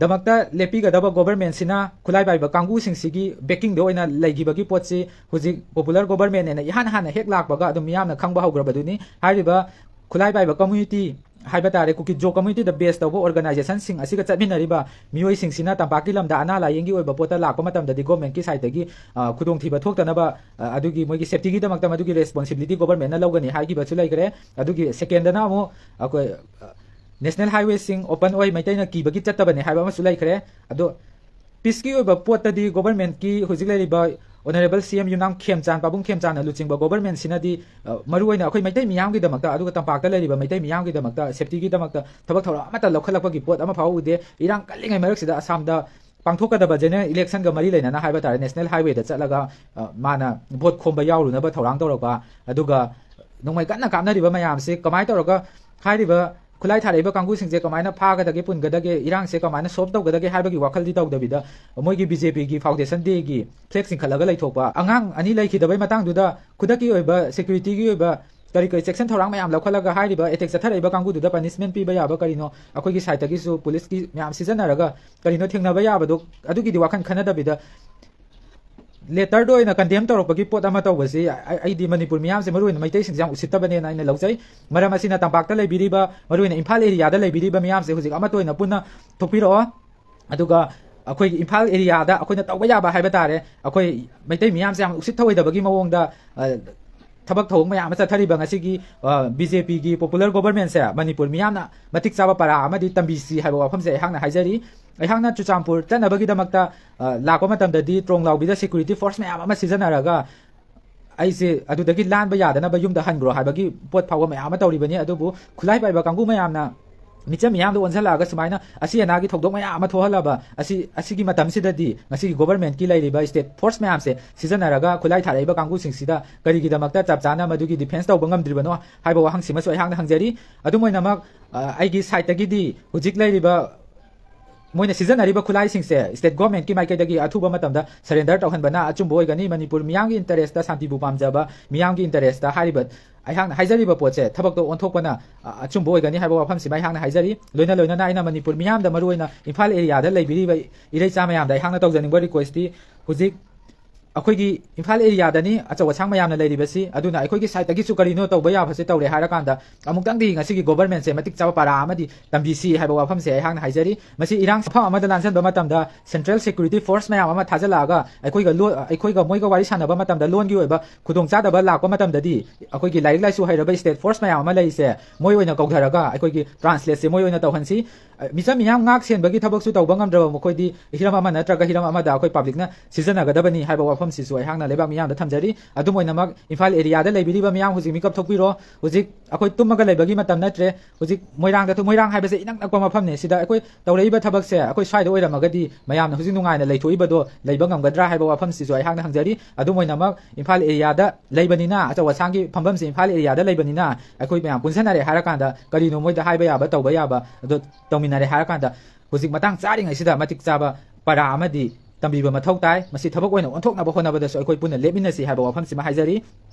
ꯗꯃꯛꯇ ꯂꯦꯞꯄꯤꯒꯗꯕ ꯒꯣꯕꯔꯃꯦꯟꯠꯁꯤꯅ ꯈꯨꯠꯂꯥꯏ ꯄꯥꯏꯕ ꯀꯥꯡꯕꯨꯁꯤꯡꯁꯤꯒꯤ ꯕꯦꯀꯤꯡꯗ ꯑꯣꯏꯅ ꯂꯩꯈꯤꯕꯒꯤ ꯄꯣꯠꯁꯤ ꯍꯧꯖꯤꯛ ꯄꯣꯄꯨꯂꯔ ꯒꯣꯕꯔꯃꯦꯟꯠ ꯍꯥꯏꯅ ꯏꯍꯥꯟ ꯍꯥꯟꯅ ꯍꯦꯛ ꯂꯥꯛꯄꯒ ꯑꯗꯨꯝ ꯃꯤꯌꯥꯝꯅ ꯈꯪꯕ ꯍꯧꯈ꯭ꯔꯕꯗꯨꯅꯤ꯫ ꯍꯥꯏꯔꯤꯕ ꯈꯨꯠꯂꯥꯏ ꯄꯥꯏꯕ ꯀꯝꯃ꯭ꯌꯨꯅꯤꯇꯤ ꯍꯥꯏꯕ ꯇꯥꯔꯦ, ꯀꯨꯀꯤ ꯖꯣ ꯀꯝꯃ꯭ꯌꯨꯅꯤꯇꯤꯗ ꯕꯦꯁ ꯇꯧꯕ ꯑꯣꯔꯒꯅꯥꯏꯖꯦꯁꯟꯁꯤꯡ ꯑꯁꯤꯒ ꯆꯠꯃꯤꯟꯅꯔꯤꯕ ꯃꯤꯑꯣꯏꯁꯤꯡꯁꯤꯅ ꯇꯝꯄꯥꯛꯀꯤ ꯂꯝꯗ ꯑꯅꯥ ꯂꯥꯏꯌꯦꯡꯒꯤ ꯑꯣꯏꯕ ꯄꯣꯠꯇ ꯂꯥꯛꯄ ꯃꯇꯝꯗꯗꯤ ꯒꯣꯔꯃꯦꯟꯠꯀꯤ ꯁꯥꯏꯠꯇꯒꯤ, ꯑ, ꯈꯨꯗꯣꯡꯊꯤꯕ ꯊꯣꯛꯇꯅꯕ, ꯑ, ꯑꯗꯨꯒꯤ ꯃꯣꯏꯒꯤ ꯁꯦꯐꯇꯤꯒꯤꯗꯃꯛꯇ ꯃꯗꯨꯒꯤ ꯔꯦꯁꯄꯣꯟꯁꯤꯕꯤꯂꯤꯇꯤ ꯒꯣꯔꯃꯦꯟꯠꯅ ꯂꯧꯒꯅꯤ ꯍꯥꯏꯈꯤꯕꯁꯨ ꯂꯩꯈ꯭ꯔꯦ꯫ ꯑꯗꯨꯒꯤ ꯁꯦꯀꯦꯟꯗꯅ ꯑꯃꯨꯛ ꯑꯩꯈꯣꯏ, ꯑ, ꯅꯦꯁꯅꯦꯜ ꯍꯥꯏꯋꯦꯁꯤꯡ ꯑꯣꯄꯟ ꯑꯣꯏ, ꯃꯩꯇꯩꯅ ꯀꯤꯕꯒꯤ ꯆꯠꯇꯕꯅꯤ ꯍꯥꯏꯕ ꯑꯃꯁꯨ ꯂꯩꯈ꯭ꯔꯦ꯫ ꯑꯗꯣ ꯄꯤꯁꯀꯤ ꯑꯣꯏꯕ ꯄꯣꯠꯇꯗꯤ ꯒꯣꯕꯔꯃꯦꯟꯠꯀꯤ ꯍꯧꯖꯤꯛ ꯂꯩꯔꯤꯕ ꯑꯣꯅꯔꯦꯕꯜ ꯁꯤ ꯑꯦꯝ ꯌꯨꯝꯅꯥꯝ ꯈꯦꯝꯆꯥꯟ, ꯄꯥꯕꯨꯡ ꯈꯦꯝꯆꯥꯟꯅ ꯂꯨꯆꯤꯡꯕ ꯒꯣꯕꯔꯃꯦꯟꯠꯁꯤꯅꯗꯤ, ꯑ, ꯃꯔꯨꯑꯣꯏꯅ ꯑꯩꯈꯣꯏ ꯃꯩꯇꯩ ꯃꯤꯌꯥꯝꯒꯤꯗꯃꯛꯇ, ꯑꯗꯨꯒ ꯇꯝꯄꯥꯛꯇ ꯂꯩꯔꯤꯕ ꯃꯩꯇꯩ ꯃꯤꯌꯥꯝꯒꯤꯗꯃꯛꯇ, ꯁꯦꯐꯇꯤꯒꯤꯗꯃꯛꯇ ꯊꯕꯛ ꯊꯧꯔꯝ ꯑꯃꯠꯇ ꯂꯧꯈꯠꯂꯛꯄꯒꯤ ꯄꯣꯠ ꯑꯃꯐꯥꯎ ꯎꯗꯦ꯫ ꯏꯔꯥꯡ ꯀꯜꯂꯤꯉꯩ ꯃꯔꯛꯁꯤꯗ ꯑꯁꯥꯝꯗ ꯄꯥꯡꯊꯣꯛꯀꯗꯕ ꯖꯦꯅꯔꯦꯜ ꯏꯂꯦꯛꯁꯟꯒ ꯃꯔꯤ ꯂꯩꯅꯅ ꯍꯥꯏꯕ ꯇꯥꯔꯦ, ꯅꯦꯁꯅꯦꯜ ꯍꯥꯏꯋꯦꯗ ꯆꯠꯂꯒ, ꯑ, ꯃꯥꯅ ꯚꯣꯠ ꯈꯣꯝꯕ ꯌꯥꯎꯔꯨꯅꯕ ꯊꯧꯔꯥꯡ ꯇꯧꯔꯛꯄ, ꯑꯗꯨꯒ ꯅꯣꯡꯃꯩ ꯀꯟꯅ ꯀꯥꯞꯅꯔꯤꯕ ꯃꯌꯥꯝꯁꯤ ꯀꯃꯥꯏꯅ ꯇꯧꯔꯒ ꯍꯥꯏꯔꯤꯕ ꯈꯨꯠꯂꯥꯏ ꯊꯥꯔꯛꯏꯕ ꯀꯥꯡꯕꯨꯁꯤꯡꯁꯦ ꯀꯃꯥꯏꯅ ꯐꯥꯒꯗꯒꯦ, ꯄꯨꯟꯒꯗꯒꯦ, ꯏꯔꯥꯡꯁꯦ ꯀꯃꯥꯏꯅ ꯁꯣꯜꯕ ꯇꯧꯒꯗꯒꯦ ꯍꯥꯏꯕꯒꯤ ꯋꯥꯈꯜꯗꯤ ꯇꯧꯗꯕꯤꯗ, ꯃꯣꯏꯒꯤ ꯕꯤ ꯖꯦ ꯄꯤꯒꯤ ꯐꯥꯎꯟꯗꯦꯁꯟ ꯗꯦꯒꯤ ꯐ꯭ꯂꯦꯒ ꯆꯤꯡꯈꯠꯂꯒ ꯂꯩꯊꯣꯛꯄ, ꯑꯉꯥꯡ ꯑꯅꯤ ꯂꯩꯈꯤꯗꯕꯩ ꯃꯇꯥꯡꯗꯨꯗ ꯈꯨꯗꯛꯀꯤ ꯑꯣꯏꯕ ꯁꯦꯀ꯭ꯌꯨꯔꯤꯇꯤꯒꯤ ꯑꯣꯏꯕ ꯀꯔꯤ ꯀꯔꯤ ꯆꯦꯛꯁꯤꯟ ꯊꯧꯔꯥꯡ ꯃꯌꯥꯝ ꯂꯧꯈꯠꯂꯒ ꯍꯥꯏꯔꯤꯕ ꯑꯦꯇꯦꯛ ꯆꯠꯊꯔꯛꯏꯕ ꯀꯥꯡꯕꯨꯗꯨꯗ ꯄꯅꯤꯁꯃꯦꯟꯠ ꯄꯤꯕ ꯌꯥꯕ ꯀꯔꯤꯅꯣ, ꯑꯩꯈꯣꯏꯒꯤ ꯁꯥꯏꯠꯇꯒꯤꯁꯨ ꯄꯨꯂꯤꯁꯀꯤ ꯃꯌꯥꯝ ꯁꯤꯖꯤꯟꯅꯔꯒ ꯀꯔꯤꯅꯣ ꯊꯦꯡꯅꯕ ꯌꯥꯕꯗꯣ, ꯑꯗꯨꯒꯤꯗꯤ ꯋꯥꯈꯜ ꯈꯟꯅꯗꯕꯤꯗ ꯂꯦꯇꯔꯗ ꯑꯣꯏꯅ ꯀꯟꯗꯦꯝ ꯇꯧꯔꯛꯄꯒꯤ ꯄꯣꯠ ꯑꯃ ꯇꯧꯕꯁꯤ ꯑꯩ-, ꯑꯩꯗꯤ ꯃꯅꯤꯄꯨꯔ ꯃꯤꯌꯥꯝꯁꯦ, ꯃꯔꯨꯑꯣꯏꯅ ꯃꯩꯇꯩꯁꯤꯡꯁꯦ ꯌꯥꯝ ꯎꯁꯤꯠꯇꯕꯅꯦꯅ ꯑꯩꯅ ꯂꯧꯖꯩ꯫ ꯃꯔꯝ ꯑꯁꯤꯅ ꯇꯝꯄꯥꯛꯇ ꯂꯩꯕꯤꯔꯤꯕ, ꯃꯔꯨꯑꯣꯏꯅ ꯏꯝꯐꯥꯜ ꯑꯦꯔꯤꯌꯥꯗ ꯂꯩꯕꯤꯔꯤꯕ ꯃꯤꯌꯥꯝꯁꯦ ꯍꯧꯖꯤꯛ ꯑꯃꯠꯇ ꯑꯣꯏꯅ ꯄꯨꯟꯅ ꯊꯣꯛꯄꯤꯔꯛꯑꯣ꯫ ꯑꯗꯨꯒ ꯑꯩꯈꯣꯏꯒꯤ ꯏꯝꯐꯥꯜ ꯑꯦꯔꯤꯌꯥꯗ ꯑꯩꯈꯣꯏꯅ ꯇꯧꯕ ꯌꯥꯕ ꯍꯥꯏꯕ ꯇꯥꯔꯦ, ꯑꯩꯈꯣꯏ ꯃꯩꯇꯩ ꯃꯤꯌꯥꯝꯁꯦ ꯌꯥꯝ ꯎꯁꯤꯠ ꯊꯑꯣꯏꯗꯕꯒꯤ ꯃꯑꯣꯡꯗ, ꯑ, ꯊꯕꯛ ꯊꯧꯑꯣꯡ ꯃꯌꯥꯝ ꯑꯃ ꯆꯠꯊꯔꯤꯕ ꯉꯁꯤꯒꯤ, ꯑ, ꯕꯤ ꯖꯦ ꯄꯤꯒꯤ ꯄꯣꯄꯨꯂꯔ ꯒꯣꯕꯔꯃꯦꯟꯠꯁꯦ ꯃꯅꯤꯄꯨꯔ ꯃꯤꯌꯥꯝꯅ ꯃꯇꯤꯛ ꯆꯥꯕ ꯄꯔꯥ ꯑꯃꯗꯤ ꯇꯝꯕꯤꯁꯤ ꯍꯥꯏꯕ ꯋꯥꯐꯝꯁꯦ ꯑꯩꯍꯥꯛꯅ ꯍꯥꯏꯖꯔꯤ꯫ ꯑꯩꯍꯥꯛꯅ ꯆꯨꯔꯆꯥꯟꯄꯨꯔ ꯆꯠꯅꯕꯒꯤꯗꯃꯛꯇ, ꯑ, ꯂꯥꯛꯄ ꯃꯇꯝꯗꯗꯤ ꯇ꯭ꯔꯣꯡ ꯂꯥꯎꯕꯤꯗ ꯁꯦꯀ꯭ꯌꯨꯔꯤꯇꯤ ꯐꯣꯔꯁ ꯃꯌꯥꯝ ꯑꯃ ꯁꯤꯖꯤꯟꯅꯔꯒ ꯑꯩꯁꯦ ꯑꯗꯨꯗꯒꯤ ꯂꯥꯟꯕ ꯌꯥꯗꯅꯕ ꯌꯨꯝꯗ ꯍꯟꯈ꯭ꯔꯣ ꯍꯥꯏꯕꯒꯤ ꯄꯣꯠ ꯐꯥꯎꯕ ꯃꯌꯥꯝ ꯑꯃ ꯇꯧꯔꯤꯕꯅꯤ꯫ ꯑꯗꯨꯕꯨ ꯈꯨꯠꯂꯥꯏ ꯄꯥꯏꯕ ꯀꯥꯡꯕꯨ ꯃꯌꯥꯝꯅ ꯃꯤꯆꯝ ꯃꯤꯌꯥꯝꯗ ꯑꯣꯟꯁꯤꯜꯂꯛꯑꯒ ꯁꯨꯃꯥꯏꯅ ꯑꯁꯤ ꯑꯅꯥꯒꯤ ꯊꯧꯗꯣꯛ ꯃꯌꯥꯝ ꯑꯃ ꯊꯣꯛꯍꯜꯂꯕ ꯑꯁꯤ, ꯑꯁꯤꯒꯤ ꯃꯇꯝꯁꯤꯗꯗꯤ ꯉꯁꯤꯒꯤ ꯒꯣꯕꯔꯃꯦꯟꯠꯀꯤ ꯂꯩꯔꯤꯕ ꯁ꯭ꯇꯦꯠ ꯐꯣꯔꯁ ꯃꯌꯥꯝꯁꯦ ꯁꯤꯖꯤꯟꯅꯔꯒ ꯈꯨꯠꯂꯥꯏ ꯊꯥꯔꯛꯏꯕ ꯀꯥꯡꯕꯨꯁꯤꯡꯁꯤꯗ ꯀꯔꯤꯒꯤꯗꯃꯛꯇ ꯆꯞ ꯆꯥꯅ ꯃꯗꯨꯒꯤ ꯗꯤꯐꯦꯟꯁ ꯇꯧꯕ ꯉꯝꯗ꯭ꯔꯤꯕꯅꯣ ꯍꯥꯏꯕ ꯋꯥꯍꯪꯁꯤꯃꯁꯨ ꯑꯩꯍꯥꯛꯅ ꯍꯪꯖꯔꯤ꯫ ꯑꯗꯨꯝ ꯑꯣꯏꯅꯃꯛ, ꯑ, ꯑꯩꯒꯤ ꯁꯥꯏꯠꯇꯒꯤꯗꯤ ꯍꯧꯖꯤꯛ ꯂꯩꯔꯤꯕ ꯃꯣꯏꯅ ꯁꯤꯖꯤꯟꯅꯔꯤꯕ ꯈꯨꯠꯂꯥꯏꯁꯤꯡꯁꯦ ꯁ꯭ꯇꯦꯠ ꯒꯣꯔꯃꯦꯟꯠꯀꯤ ꯃꯥꯏꯀꯩꯗꯒꯤ ꯑꯊꯨꯕ ꯃꯇꯝꯗ ꯁꯔꯦꯟꯗꯔ ꯇꯧꯍꯟꯕꯅ ꯑꯆꯨꯝꯕ ꯑꯣꯏꯒꯅꯤ꯫ ꯃꯅꯤꯄꯨꯔ ꯃꯤꯌꯥꯝꯒꯤ ꯏꯟꯇꯔꯦꯁꯇ, ꯁꯥꯟꯇꯤꯕꯨ ꯄꯥꯝꯖꯕ ꯃꯤꯌꯥꯝꯒꯤ ꯏꯟꯇꯔꯦꯁꯇ ꯍꯥꯏꯔꯤꯕ ꯑꯩꯍꯥꯛꯅ ꯍꯥꯏꯖꯔꯤꯕ ꯄꯣꯠꯁꯦ ꯊꯕꯛꯇ ꯑꯣꯟꯊꯣꯛꯄꯅ, ꯑ, ꯑꯆꯨꯝꯕ ꯑꯣꯏꯒꯅꯤ ꯍꯥꯏꯕ ꯋꯥꯐꯝꯁꯤꯃ ꯑꯩꯍꯥꯛꯅ ꯍꯥꯏꯖꯔꯤ꯫ ꯂꯣꯏꯅ ꯂꯣꯏꯅꯅ ꯑꯩꯅ ꯃꯅꯤꯄꯨꯔ ꯃꯤꯌꯥꯝꯗ, ꯃꯔꯨꯑꯣꯏꯅ ꯏꯝꯐꯥꯜ ꯑꯦꯔꯤꯌꯥꯗ ꯂꯩꯕꯤꯔꯤꯕ ꯏꯔꯩꯆꯥ ꯃꯌꯥꯝꯗ ꯑꯩꯍꯥꯛꯅ ꯇꯧꯖꯅꯤꯡꯕ ꯔꯤꯀ꯭ꯋꯦꯁꯇꯤ, ꯍꯧꯖꯤꯛ ꯑꯩꯈꯣꯏꯒꯤ ꯏꯝꯐꯥꯜ ꯑꯦꯔꯤꯌꯥꯗꯅꯤ ꯑꯆꯧ ꯑꯁꯥꯡ ꯃꯌꯥꯝꯅ ꯂꯩꯔꯤꯕꯁꯤ꯫ ꯑꯗꯨꯅ ꯑꯩꯈꯣꯏꯒꯤ ꯁꯥꯏꯠꯇꯒꯤꯁꯨ ꯀꯔꯤꯅꯣ ꯇꯧꯕ ꯌꯥꯕꯁꯦ ꯇꯧꯔꯦ ꯍꯥꯏꯔꯀꯥꯟꯗ, ꯑꯃꯨꯛꯇꯪꯗꯤ ꯉꯁꯤꯒꯤ ꯒꯣꯕꯔꯃꯦꯟꯁꯦ ꯃꯇꯤꯛ ꯆꯥꯕ ꯄꯥꯔꯥ ꯑꯃꯗꯤ ꯇꯝꯕꯤꯁꯤ ꯍꯥꯏꯕ ꯋꯥꯐꯝꯁꯦ ꯑꯩꯍꯥꯛꯅ ꯍꯥꯏꯖꯔꯤ꯫ ꯃꯁꯤ ꯏꯔꯥꯡ ꯃꯐꯝ ꯑꯃꯗ ꯂꯥꯟꯁꯤꯟꯕ ꯃꯇꯝꯗ central security force ꯃꯌꯥꯝ ꯑꯃ ꯊꯥꯖꯤꯜꯂꯛꯑꯒ ꯑꯩꯈꯣꯏꯒ ꯂꯣ-, ꯑꯩꯈꯣꯏꯒ ꯃꯣꯏꯒ ꯋꯥꯔꯤ ꯁꯥꯟꯅꯕ ꯃꯇꯝꯗ ꯂꯣꯟꯒꯤ ꯑꯣꯏꯕ ꯈꯨꯗꯣꯡꯆꯥꯗꯕ ꯂꯥꯛꯄ ꯃꯇꯝꯗꯗꯤ, ꯑꯩꯈꯣꯏꯒꯤ ꯂꯥꯏꯔꯤꯛ ꯂꯥꯏꯁꯨ ꯍꯩꯔꯕ state force ꯃꯌꯥꯝ ꯑꯃ ꯂꯩꯔꯤꯁꯦ ꯃꯣꯏ ꯑꯣꯏꯅ ꯀꯧꯊꯔꯒ ꯑꯩꯈꯣꯏꯒꯤ translateꯁꯦ ꯃꯣꯏ ꯑꯣꯏꯅ ꯇꯧꯍꯟꯁꯤ꯫ ꯑ, ꯃꯤꯆꯝ ꯃꯤꯌꯥꯝ ꯉꯥꯛ ꯁꯦꯟꯕꯒꯤ ꯊꯕꯛꯁꯨ ꯇꯧꯕ ꯉꯝꯗ꯭ꯔꯕ ꯃꯈꯣꯏꯗꯤ ꯍꯤꯔꯝ ꯑꯃ ꯅꯠꯇ꯭ꯔꯒ ꯍꯤꯔꯝ ꯑꯃꯗ ꯑꯩꯈꯣꯏ publicꯅ ꯁꯤꯖꯤꯟꯅꯒꯗꯕꯅꯤ ꯍꯥꯏꯕ ꯋꯥꯐꯝꯁꯤꯁꯨ ꯑꯩꯍꯥꯛꯅ ꯂꯩꯕꯥꯛ ꯃꯤꯌꯥꯝꯗ ꯊꯝꯖꯔꯤ꯫ ꯑꯗꯨꯝ ꯑꯣꯏꯅꯃꯛ, ꯏꯝꯐꯥꯜ ꯑꯦꯔꯤꯌꯥꯗ ꯂꯩꯕꯤꯔꯤꯕ ꯃꯤꯌꯥꯝ, ꯍꯧꯖꯤꯛ ꯃꯤꯀꯞ ꯊꯣꯛꯄꯤꯔꯣ꯫ ꯍꯧꯖꯤꯛ ꯑꯩꯈꯣꯏ ꯇꯨꯝꯃꯒ ꯂꯩꯕꯒꯤ ꯃꯇꯝ ꯅꯠꯇ꯭ꯔꯦ꯫ ꯍꯧꯖꯤꯛ ꯃꯣꯏꯔꯥꯡꯗ ꯊꯣꯛ-, ꯃꯣꯏꯔꯥꯡ ꯍꯥꯏꯕꯁꯦ ꯏꯅꯛ ꯅꯛꯄ ꯃꯐꯝꯅꯦ꯫ ꯁꯤꯗ ꯑꯩꯈꯣꯏ ꯇꯧꯔꯛꯏꯕ ꯊꯕꯛꯁꯦ ꯑꯩꯈꯣꯏ ꯁ꯭ꯋꯥꯏꯗ ꯑꯣꯏꯔꯝꯃꯒꯗꯤ ꯃꯌꯥꯝꯅ ꯍꯧꯖꯤꯛ ꯅꯨꯡꯉꯥꯏꯅ ꯂꯩꯊꯣꯛꯏꯕꯗꯣ ꯂꯩꯕ ꯉꯝꯒꯗ꯭ꯔꯥ ꯍꯥꯏꯕ ꯋꯥꯐꯝꯁꯤꯁꯨ ꯑꯩꯍꯥꯛꯅ ꯍꯪꯖꯔꯤ꯫ ꯑꯗꯨꯝ ꯑꯣꯏꯅꯃꯛ, ꯏꯝꯐꯥꯜ ꯑꯦꯔꯤꯌꯥꯗ ꯂꯩꯕꯅꯤꯅ, ꯑꯆꯧ ꯑꯁꯥꯡꯒꯤ ꯐꯝꯐꯝꯁꯦ ꯏꯝꯐꯥꯜ ꯑꯦꯔꯤꯌꯥꯗ ꯂꯩꯕꯅꯤꯅ, ꯑꯩꯈꯣꯏ ꯃꯌꯥꯝ ꯄꯨꯟꯁꯟꯅꯔꯦ ꯍꯥꯏꯔꯀꯥꯟꯗ ꯀꯔꯤꯅꯣ ꯃꯣꯏꯗ ꯍꯥꯏꯕ ꯌꯥꯕ, ꯇꯧꯕ ꯌꯥꯕ ꯑꯗꯣ ꯇꯧꯃꯤꯟꯅꯔꯦ ꯍꯥꯏꯔꯀꯥꯟꯗ, ꯍꯧꯖꯤꯛ ꯃꯇꯥꯡ ꯆꯥꯔꯤꯉꯩꯁꯤꯗ ꯃꯇꯤꯛ ꯆꯥꯕ ꯄꯔꯥ ꯑꯃꯗꯤ ꯇꯝꯕꯤꯕ ꯃꯊꯧ ꯇꯥꯏ꯫ ꯃꯁꯤ ꯊꯕꯛ ꯑꯣꯏꯅ ꯑꯣꯟꯊꯣꯛꯅꯕ ꯍꯣꯠꯅꯕꯗꯁꯨ ꯑꯩꯈꯣꯏ ꯄꯨꯟꯅ ꯂꯦꯞꯃꯤꯟꯅꯁꯤ ꯍꯥꯏꯕ ꯋꯥꯐꯝꯁꯤꯃ ꯍꯥꯏꯖꯔꯤ꯫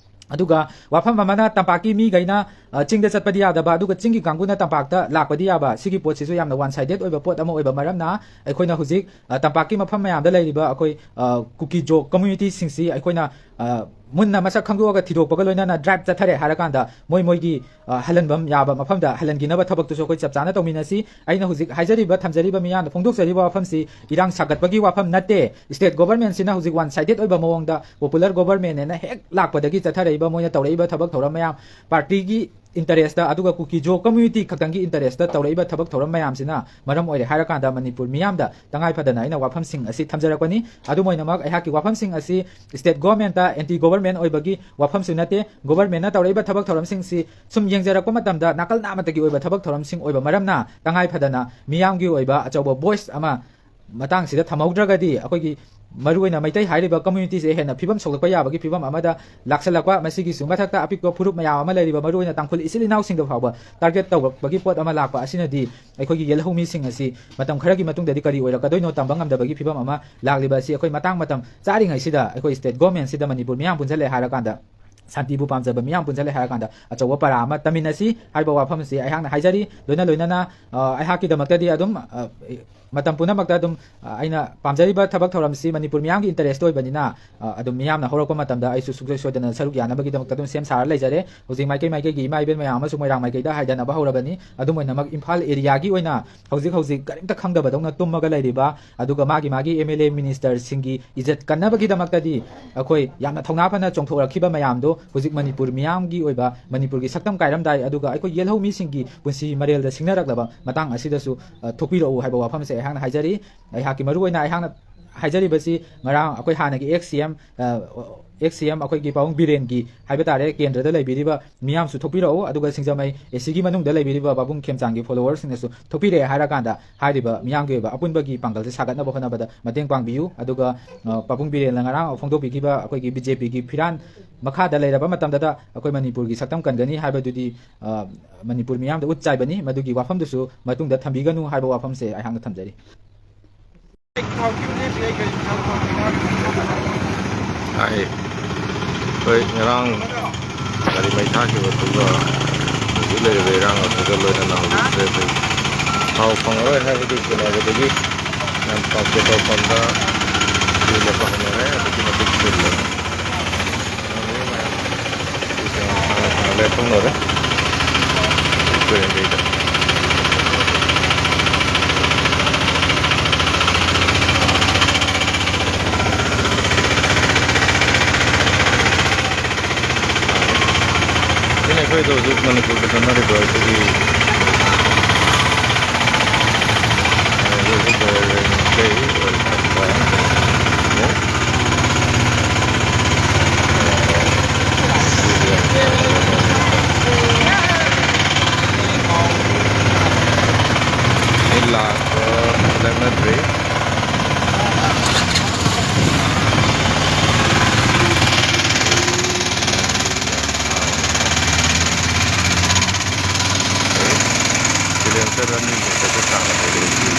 ꯑꯗꯨꯒ ꯋꯥꯐꯝ ꯑꯃꯅ, ꯇꯝꯄꯥꯛꯀꯤ ꯃꯤꯈꯩꯅ, ꯑ, ꯆꯤꯡꯗ ꯆꯠꯄꯗꯤ ꯌꯥꯗꯕ, ꯑꯗꯨꯒ ꯆꯤꯡꯒꯤ ꯀꯥꯡꯕꯨꯅ ꯇꯝꯄꯥꯛꯇ ꯂꯥꯛꯄꯗꯤ ꯌꯥꯕ, ꯁꯤꯒꯤ ꯄꯣꯠꯁꯤꯁꯨ ꯌꯥꯝꯅ one sided ꯑꯣꯏꯕ ꯄꯣꯠ ꯑꯃ ꯑꯣꯏꯕ ꯃꯔꯝꯅ, ꯑꯩꯈꯣꯏꯅ ꯍꯧꯖꯤꯛ, ꯑ, ꯇꯝꯄꯥꯛꯀꯤ ꯃꯐꯝ ꯃꯌꯥꯝꯗ ꯂꯩꯔꯤꯕ ꯑꯩꯈꯣꯏ, ꯑ, ꯀꯨꯀꯤ ꯖꯣ communityꯁꯤꯡꯁꯤ ꯑꯩꯈꯣꯏꯅ, ꯑ, ꯃꯨꯟꯅ ꯃꯁꯛ ꯈꯪꯗꯣꯛꯑꯒ ꯊꯤꯗꯣꯛꯄꯒ ꯂꯣꯏꯅꯅ drive ꯆꯠꯊꯔꯦ ꯍꯥꯏꯔꯀꯥꯟꯗ, ꯃꯣꯏ ꯃꯣꯏꯒꯤ, ꯑ, ꯍꯜꯍꯟꯐꯝ ꯌꯥꯕ ꯃꯐꯝꯗ ꯍꯜꯍꯟꯈꯤꯅꯕ ꯊꯕꯛꯇꯨꯁꯨ ꯑꯩꯈꯣꯏ ꯆꯞ ꯆꯥꯅ ꯇꯧꯃꯤꯟꯅꯁꯤ꯫ ꯑꯩꯅ ꯍꯧꯖꯤꯛ ꯍꯥꯏꯖꯔꯤꯕ, ꯊꯝꯖꯔꯤꯕ ꯃꯤꯌꯥꯝꯗ ꯐꯣꯡꯗꯣꯛꯆꯔꯤꯕ ꯋꯥꯐꯝꯁꯤ ꯏꯔꯥꯡ ꯁꯥꯒꯠꯄꯒꯤ ꯋꯥꯐꯝ ꯅꯠꯇꯦ꯫ State governmentꯁꯤꯅ ꯍꯧꯖꯤꯛ one sided ꯑꯣꯏꯕ ꯃꯑꯣꯡꯗ popular governmentꯅꯦꯅ ꯍꯦꯛ ꯂꯥꯛꯄꯗꯒꯤ ꯆꯠꯊꯔꯛꯏꯕ, ꯃꯣꯏꯅ ꯇꯧꯔꯛꯏꯕ ꯊꯕꯛ ꯊꯧꯔꯝ ꯃꯌꯥꯝ, partyꯒꯤ interestꯇ, ꯑꯗꯨꯒ ꯀꯨꯀꯤ ꯖꯣ community ꯈꯛꯇꯪꯒꯤ interestꯇ ꯇꯧꯔꯛꯏꯕ ꯊꯕꯛ ꯊꯧꯔꯝ ꯃꯌꯥꯝꯁꯤꯅ ꯃꯔꯝ ꯑꯣꯏꯔꯦ ꯍꯥꯏꯔꯀꯥꯟꯗ ꯃꯅꯤꯄꯨꯔ ꯃꯤꯌꯥꯝꯗ ꯇꯉꯥꯏ ꯐꯗꯅ ꯑꯩꯅ ꯋꯥꯐꯝꯁꯤꯡ ꯑꯁꯤ ꯊꯝꯖꯔꯛꯄꯅꯤ꯫ ꯑꯗꯨꯝ ꯑꯣꯏꯅꯃꯛ, ꯑꯩꯍꯥꯛꯀꯤ ꯋꯥꯐꯝꯁꯤꯡ ꯑꯁꯤ state governmentꯇ anti government ꯑꯣꯏꯕꯒꯤ ꯋꯥꯐꯝꯁꯨ ꯅꯠꯇꯦ꯫ Governmentꯅ ꯇꯧꯔꯛꯏꯕ ꯊꯕꯛ ꯊꯧꯔꯝꯁꯤꯡꯁꯤ ꯁꯨꯝ ꯌꯦꯡꯖꯔꯛꯄ ꯃꯇꯝꯗ ꯅꯥꯀꯜ ꯅꯥꯃꯠꯇꯒꯤ ꯑꯣꯏꯕ ꯊꯕꯛ ꯊꯧꯔꯝꯁꯤꯡ ꯑꯣꯏꯕ ꯃꯔꯝꯅ, ꯇꯉꯥꯏ ꯐꯗꯅ ꯃꯤꯌꯥꯝꯒꯤ ꯑꯣꯏꯕ ꯑꯆꯧꯕ voice ꯑꯃ ꯃꯇꯥꯡꯁꯤꯗ ꯊꯝꯍꯧꯗ꯭ꯔꯒꯗꯤ, ꯑꯩꯈꯣꯏꯒꯤ ꯃꯔꯨꯑꯣꯏꯅ ꯃꯩꯇꯩ ꯍꯥꯏꯔꯤꯕ communityꯁꯦ ꯍꯦꯟꯅ ꯐꯤꯕꯝ ꯁꯣꯛꯂꯛꯄ ꯌꯥꯕꯒꯤ ꯐꯤꯕꯝ ꯑꯃꯗ ꯂꯥꯛꯁꯜꯂꯛꯄ, ꯃꯁꯤꯒꯤꯁꯨ ꯃꯊꯛꯇ ꯑꯄꯤꯛꯄ ꯐꯨꯔꯨꯞ ꯃꯌꯥꯝ ꯑꯃ ꯂꯩꯔꯤꯕ, ꯃꯔꯨꯑꯣꯏꯅ ꯇꯥꯡꯈꯨꯜ ꯏꯆꯤꯜ ꯏꯅꯥꯎꯁꯤꯡꯗ ꯐꯥꯎꯕ target ꯇꯧꯔꯛꯄꯒꯤ ꯄꯣꯠ ꯑꯃ ꯂꯥꯛꯄ ꯑꯁꯤꯅꯗꯤ ꯑꯩꯈꯣꯏꯒꯤ ꯌꯦꯜꯍꯧꯃꯤꯁꯤꯡ ꯑꯁꯤ ꯃꯇꯝ ꯈꯔꯒꯤ ꯃꯇꯨꯡꯗꯗꯤ ꯀꯔꯤ ꯑꯣꯏꯔꯛꯀꯗꯣꯏꯅꯣ ꯇꯝꯕ ꯉꯝꯗꯕꯒꯤ ꯐꯤꯕꯝ ꯑꯃ ꯂꯥꯛꯂꯤꯕ ꯑꯁꯤ ꯑꯩꯈꯣꯏ ꯃꯇꯥꯡ ꯃꯇꯝ ꯆꯥꯔꯤꯉꯩꯁꯤꯗ ꯑꯩꯈꯣꯏ state governmentꯁꯤꯗ ꯃꯅꯤꯄꯨꯔ ꯃꯤꯌꯥꯝ ꯄꯨꯟꯁꯤꯜꯂꯦ ꯍꯥꯏꯔꯀꯥꯟꯗ ꯁꯥꯟꯇꯤꯕꯨ ꯄꯥꯝꯖꯕ ꯃꯤꯌꯥꯝ ꯄꯨꯟꯁꯤꯜꯂꯦ ꯍꯥꯏꯔꯀꯥꯟꯗ ꯑꯆꯧꯕ ꯄꯔꯥ ꯑꯃ ꯇꯝꯃꯤꯟꯅꯁꯤ ꯍꯥꯏꯕ ꯋꯥꯐꯝꯁꯤ ꯑꯩꯍꯥꯛꯅ ꯍꯥꯏꯖꯔꯤ꯫ ꯂꯣꯏꯅ ꯂꯣꯏꯅꯅ, ꯑ, ꯑꯩꯍꯥꯛꯀꯤꯗꯃꯛꯇꯗꯤ ꯑꯗꯨꯝ, ꯑ, ꯃꯇꯝ ꯄꯨꯝꯅꯃꯛꯇ ꯑꯗꯨꯝ, ꯑ, ꯑꯩꯅ ꯄꯥꯝꯖꯔꯤꯕ ꯊꯕꯛ ꯊꯧꯔꯝꯁꯤ ꯃꯅꯤꯄꯨꯔ ꯃꯤꯌꯥꯝꯒꯤ interest ꯑꯣꯏꯕꯅꯤꯅ, ꯑ, ꯑꯗꯨꯝ ꯃꯤꯌꯥꯝꯅ ꯍꯧꯔꯛꯄ ꯃꯇꯝꯗ ꯑꯩꯁꯨ ꯁꯨꯡꯁꯣꯏ ꯁꯣꯏꯗꯅ ꯁꯔꯨꯛ ꯌꯥꯅꯕꯒꯤꯗꯃꯛꯇ ꯑꯗꯨꯝ ꯁꯦꯝ ꯁꯥꯔ ꯂꯩꯖꯔꯦ꯫ ꯍꯧꯖꯤꯛ ꯃꯥꯏꯀꯩ ꯃꯥꯏꯀꯩꯒꯤ ꯏꯃꯥ ꯏꯕꯦꯟ ꯃꯌꯥꯝ ꯑꯃꯁꯨ ꯃꯣꯏꯔꯥꯡ ꯃꯥꯏꯀꯩꯗ ꯍꯥꯏꯗꯅꯕ ꯍꯧꯔꯕꯅꯤ꯫ ꯑꯗꯨꯝ ꯑꯣꯏꯅꯃꯛ ꯏꯝꯐꯥꯜ area ꯒꯤ ꯑꯣꯏꯅ ꯍꯧꯖꯤꯛ ꯍꯧꯖꯤꯛ ꯀꯔꯤꯝꯇ ꯈꯪꯗꯕꯗꯧꯅ ꯇꯨꯝꯃꯒ ꯂꯩꯔꯤꯕ, ꯑꯗꯨꯒ ꯃꯥꯒꯤ ꯃꯥꯒꯤ MLA minister ꯁꯤꯡꯒꯤ ꯏꯖꯠ ꯀꯟꯅꯕꯒꯤꯗꯃꯛꯇꯗꯤ ꯑꯩꯈꯣꯏ ꯌꯥꯝꯅ ꯊꯧꯅꯥ ꯐꯅ ꯆꯣꯡꯊꯣꯛꯂꯛꯈꯤꯕ ꯃꯌꯥꯝꯗꯣ ꯍꯧꯖꯤꯛ ꯃꯅꯤꯄꯨꯔ ꯃꯤꯌꯥꯝꯒꯤ ꯑꯣꯏꯕ, ꯃꯅꯤꯄꯨꯔꯒꯤ ꯁꯛꯇꯝ ꯀꯥꯏꯔꯝꯗꯥꯏ, ꯑꯗꯨꯒ ꯑꯩꯈꯣꯏ ꯌꯦꯜꯍꯧ ꯃꯤꯁꯤꯡꯒꯤ ꯄꯨꯟꯁꯤ ꯃꯔꯦꯜꯗ ꯁꯤꯡꯅꯔꯛꯂꯕ ꯃꯇꯥꯡ ꯑꯁꯤꯗꯁꯨ, ꯑ, ꯊꯣꯛꯄꯤꯔꯛꯎ ꯍꯥꯏꯕ ꯋꯥꯐꯝꯁꯦ ꯑꯩꯍꯥꯛꯅ ꯍꯥꯏꯖꯔꯤ꯫ ꯑꯩꯍꯥꯛꯀꯤ ꯃꯔꯨꯑꯣꯏꯅ ꯑꯩꯍꯥꯛꯅ ꯍꯥꯏꯖꯔꯤꯕꯁꯤ ꯉꯔꯥꯡ ꯑꯩꯈꯣꯏ ꯍꯥꯟꯅꯒꯤ ex CM, ꯑ, ex CM ꯑꯩꯈꯣꯏꯒꯤ ꯄꯥꯕꯨꯡ ꯕꯤꯔꯦꯟꯒꯤ ꯍꯥꯏꯕ ꯇꯥꯔꯦ, ꯀꯦꯟꯗ꯭ꯔꯗ ꯂꯩꯕꯤꯔꯤꯕ ꯃꯤꯌꯥꯝꯁꯨ ꯊꯣꯛꯄꯤꯔꯛꯎ, ꯑꯗꯨꯒ ꯁꯤꯡꯖꯃꯩ AC ꯒꯤ ꯃꯅꯨꯡꯗ ꯂꯩꯕꯤꯔꯤꯕ ꯄꯥꯕꯨꯡ ꯈꯦꯝꯆꯥꯡꯒꯤ follower ꯁꯤꯡꯅꯁꯨ ꯊꯣꯛꯄꯤꯔꯛꯑꯦ ꯍꯥꯏꯔꯀꯥꯟꯗ ꯍꯥꯏꯔꯤꯕ ꯃꯤꯌꯥꯝꯒꯤ ꯑꯣꯏꯕ ꯑꯄꯨꯟꯕꯒꯤ ꯄꯥꯡꯒꯜꯁꯦ ꯁꯥꯒꯠꯅꯕ ꯍꯣꯠꯅꯕꯗ ꯃꯇꯦꯡ ꯄꯥꯡꯕꯤꯌꯨ꯫ ꯑꯗꯨꯒ, ꯑ, ꯄꯥꯕꯨꯡ ꯕꯤꯔꯦꯟꯅ ꯉꯔꯥꯡ ꯐꯣꯡꯗꯣꯛꯄꯤꯈꯤꯕ ꯑꯩꯈꯣꯏꯒꯤ BJP ꯒꯤ ꯐꯤꯔꯥꯟ ꯃꯈꯥꯗ ꯂꯩꯔꯕ ꯃꯇꯝꯗꯗ ꯑꯩꯈꯣꯏ ꯃꯅꯤꯄꯨꯔꯒꯤ ꯁꯛꯇꯝ ꯀꯟꯒꯅꯤ ꯍꯥꯏꯕꯗꯨꯗꯤ, ꯑ, ꯃꯅꯤꯄꯨꯔ ꯃꯤꯌꯥꯝꯗ ꯎꯠ ꯆꯥꯏꯕꯅꯤ꯫ ꯃꯗꯨꯒꯤ ꯋꯥꯐꯝꯗꯨꯁꯨ ꯃꯇꯨꯡꯗ ꯊꯝꯕꯤꯒꯅꯨ ꯍꯥꯏꯕ ꯋꯥꯐꯝꯁꯦ ꯑꯩꯍꯥꯛꯅ ꯊꯝꯖꯔꯤ꯫ ꯍꯥꯏ꯫ ꯑꯩꯈꯣꯏ ꯉꯔꯥꯡ ꯒꯥꯔꯤ ꯃꯩ ꯊꯥꯈꯤꯕꯗꯨꯒ ꯍꯧꯖꯤꯛ ꯂꯩꯔꯤꯕ ꯏꯔꯥꯡ ꯑꯗꯨꯒ ꯂꯣꯏꯅꯅ ꯍꯧꯖꯤꯛꯁꯦ ꯑꯩꯈꯣꯏ ꯊꯥꯎ ꯐꯪꯉꯔꯣꯏ ꯍꯥꯏꯕꯗꯨ ꯆꯤꯡꯅꯕꯗꯒꯤ ꯌꯥꯝ ꯄꯥꯎ ꯄꯦꯇ꯭ꯔꯣꯜ ꯄꯝꯗ ꯀ꯭ꯌꯨ ꯂꯦꯞꯄ ꯍꯧꯅꯔꯦ꯫ ꯑꯗꯨꯛꯀꯤ ꯃꯇꯤꯛ ꯆꯤꯜꯂꯦ꯫ ꯂꯦꯞꯊꯣꯛꯅꯔꯦ꯫ ꯀꯣꯏꯔꯦꯡꯒꯩꯗ꯫ ꯁꯤꯅ ꯑꯩꯈꯣꯏꯗ ꯍꯧꯖꯤꯛ ꯃꯅꯤꯄꯨꯔꯗ ꯆꯠꯅꯔꯤꯕ ꯑꯩꯈꯣꯏꯒꯤ, ꯑ, ꯀꯩ, ꯂꯥꯛꯄ ꯅꯠꯇ꯭ꯔꯤ꯫ Kilometer ꯑꯅꯤ ꯍꯦꯟꯒꯠꯄ ꯆꯥꯡ ꯑꯗꯨ ꯑꯣꯏꯈꯤ꯫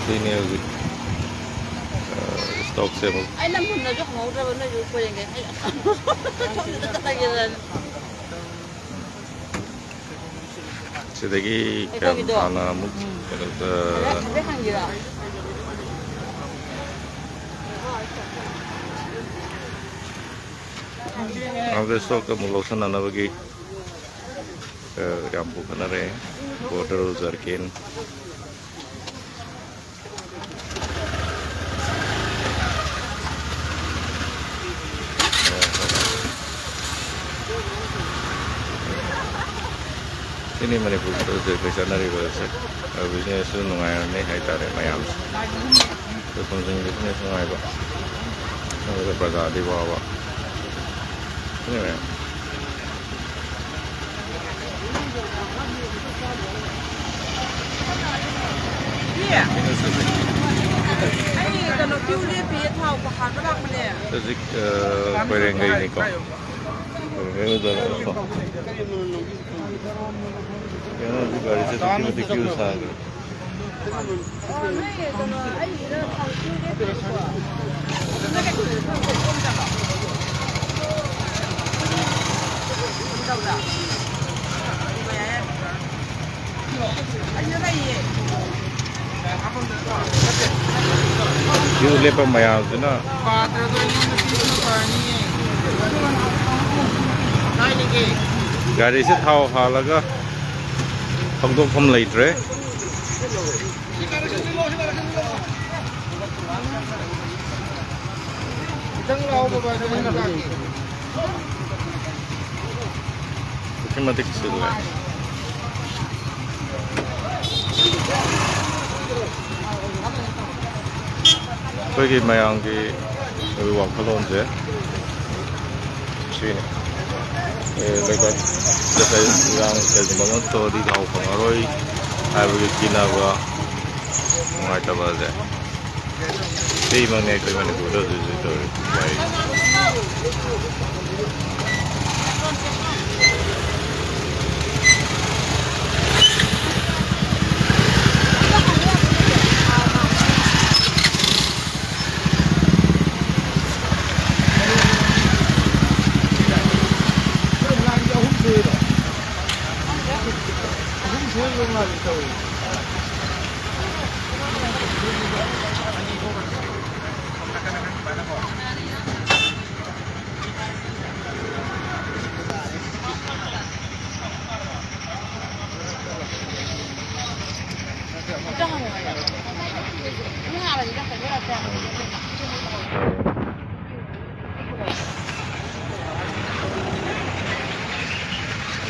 ꯁꯤꯅꯦ ꯍꯧꯖꯤꯛ, ꯑ, ꯁ꯭ꯇꯣꯛꯁꯦ ꯑꯃꯨꯛ꯫ ꯑꯩꯅ ꯃꯨꯟꯅꯁꯨ ꯍꯪꯍꯧꯗ꯭ꯔꯕ, ꯅꯣꯏꯁꯨ ꯀꯣꯏꯔꯦꯡꯒꯩ ꯍꯩ ꯁꯣꯝꯗ ꯆꯠꯂꯒꯦꯗꯅ꯫ ꯁꯤꯗꯒꯤ ꯑꯩ ꯀꯌꯥꯝ ꯈꯪꯉꯤꯗꯣ꯫ ꯍꯥꯟꯅ ꯑꯃꯨꯛ ꯎꯝ꯫ ꯀꯩꯅꯣꯗ ꯍꯥꯏꯐꯦꯠ ꯍꯪꯒꯦꯔꯣ? ꯑꯗꯨꯗ ꯁ꯭ꯇꯣꯛꯇ ꯑꯃꯨꯛ ꯂꯧꯁꯟꯅꯅꯕꯒꯤ, ꯑ, ꯌꯥꯝ ꯄꯨꯈꯠꯅꯔꯦ꯫ ꯕꯣꯇꯜ, ꯖꯔꯀꯤꯟ꯫ ꯁꯤꯅꯤ ꯃꯅꯤꯄꯨꯔꯗ ꯍꯧꯖꯤꯛ ꯍꯧꯖꯤꯛ ꯆꯠꯅꯔꯤꯕꯁꯦ꯫ ꯑ, business ꯁꯨ ꯅꯨꯡꯉꯥꯏꯔꯅꯤ ꯍꯥꯏꯇꯥꯔꯦ ꯃꯌꯥꯝꯁꯦ꯫ ꯑꯩꯈꯣꯏ ꯈꯣꯡꯖꯪ business ꯅꯨꯡꯉꯥꯏꯕ, ꯑꯗꯨꯒ ꯄ꯭ꯔꯖꯥꯗꯤ ꯋꯥꯕ꯫ ꯁꯤꯅꯤ ꯃꯌꯥꯝ꯫ ꯑꯩ ꯀꯩꯅꯣ ꯀ꯭ꯌꯨ ꯂꯦꯞꯄꯤꯌꯦ, ꯊꯥꯎ ꯍꯥꯟꯕ ꯂꯥꯛꯄꯅꯦ꯫ ꯍꯧꯖꯤꯛ, ꯑ, ꯀꯣꯏꯔꯦꯡꯒꯩꯅꯤꯀꯣ꯫ ꯀꯣꯏꯔꯦꯡꯒꯩ ꯕꯖꯥꯔꯗꯀꯣ꯫ ꯀꯩꯅꯣ, ꯍꯧꯖꯤꯛ ꯒꯥꯔꯤꯁꯦ ꯑꯗꯨꯛꯀꯤ ꯃꯇꯤꯛ ꯀ꯭ꯌꯨ ꯁꯥꯡꯉꯦ꯫ ꯀ꯭ꯌꯨ ꯂꯦꯞꯄ ꯃꯌꯥꯝꯁꯤꯅ꯫ ꯒꯥꯔꯤꯁꯦ ꯊꯥꯎ ꯍꯥꯜꯂꯒ ꯊꯧꯗꯣꯛꯐꯝ ꯂꯩꯇ꯭ꯔꯦ꯫ ꯈꯤꯇꯪ ꯂꯥꯎ ꯕꯕꯥ, ꯑꯗꯨꯃꯥꯏꯅ ꯂꯥꯛꯀꯦ꯫ ꯑꯗꯨꯛꯀꯤ ꯃꯇꯤꯛ ꯆꯤꯜꯂꯦ꯫ ꯑꯩꯈꯣꯏꯒꯤ ꯃꯌꯥꯝꯒꯤ ꯋꯥꯈꯜꯂꯣꯟꯁꯦ ꯁꯤꯅꯤ꯫ ꯑꯦ, ꯂꯩꯀꯥꯏ, ꯂꯩꯀꯥꯏ ꯏꯔꯥꯡ ꯀꯩꯒꯨꯝꯕ ꯑꯃ ꯊꯣꯛꯑꯗꯤ ꯊꯥꯎ ꯐꯪꯉꯔꯣꯏ ꯍꯥꯏꯕꯒꯤ ꯀꯤꯅꯕ, ꯅꯨꯡꯉꯥꯏꯇꯕꯁꯦ꯫ ꯁꯤꯃꯛꯅꯦ ꯑꯩꯈꯣꯏ ꯃꯅꯤꯄꯨꯔꯗ ꯍꯧꯖꯤꯛ ꯍꯧꯖꯤꯛ ꯇꯧꯔꯤ ꯋꯥꯔꯤꯁꯦ꯫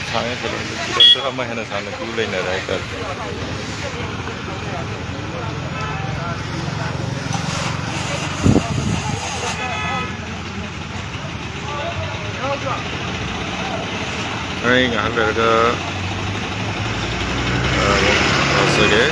ꯁꯥꯡꯉꯦ, ꯀꯤꯂꯣꯃꯤꯇꯔ ꯑꯃ ꯍꯦꯟꯅ ꯁꯥꯡꯅ ꯀ꯭ꯌꯨ ꯂꯩꯅꯔꯦ ꯍꯥꯏꯇꯥꯔꯦ꯫ ꯑꯩ ꯉꯥꯏꯍꯥꯛ ꯂꯩꯔꯒ, ꯑ, ꯂꯥꯛꯆꯒꯦ꯫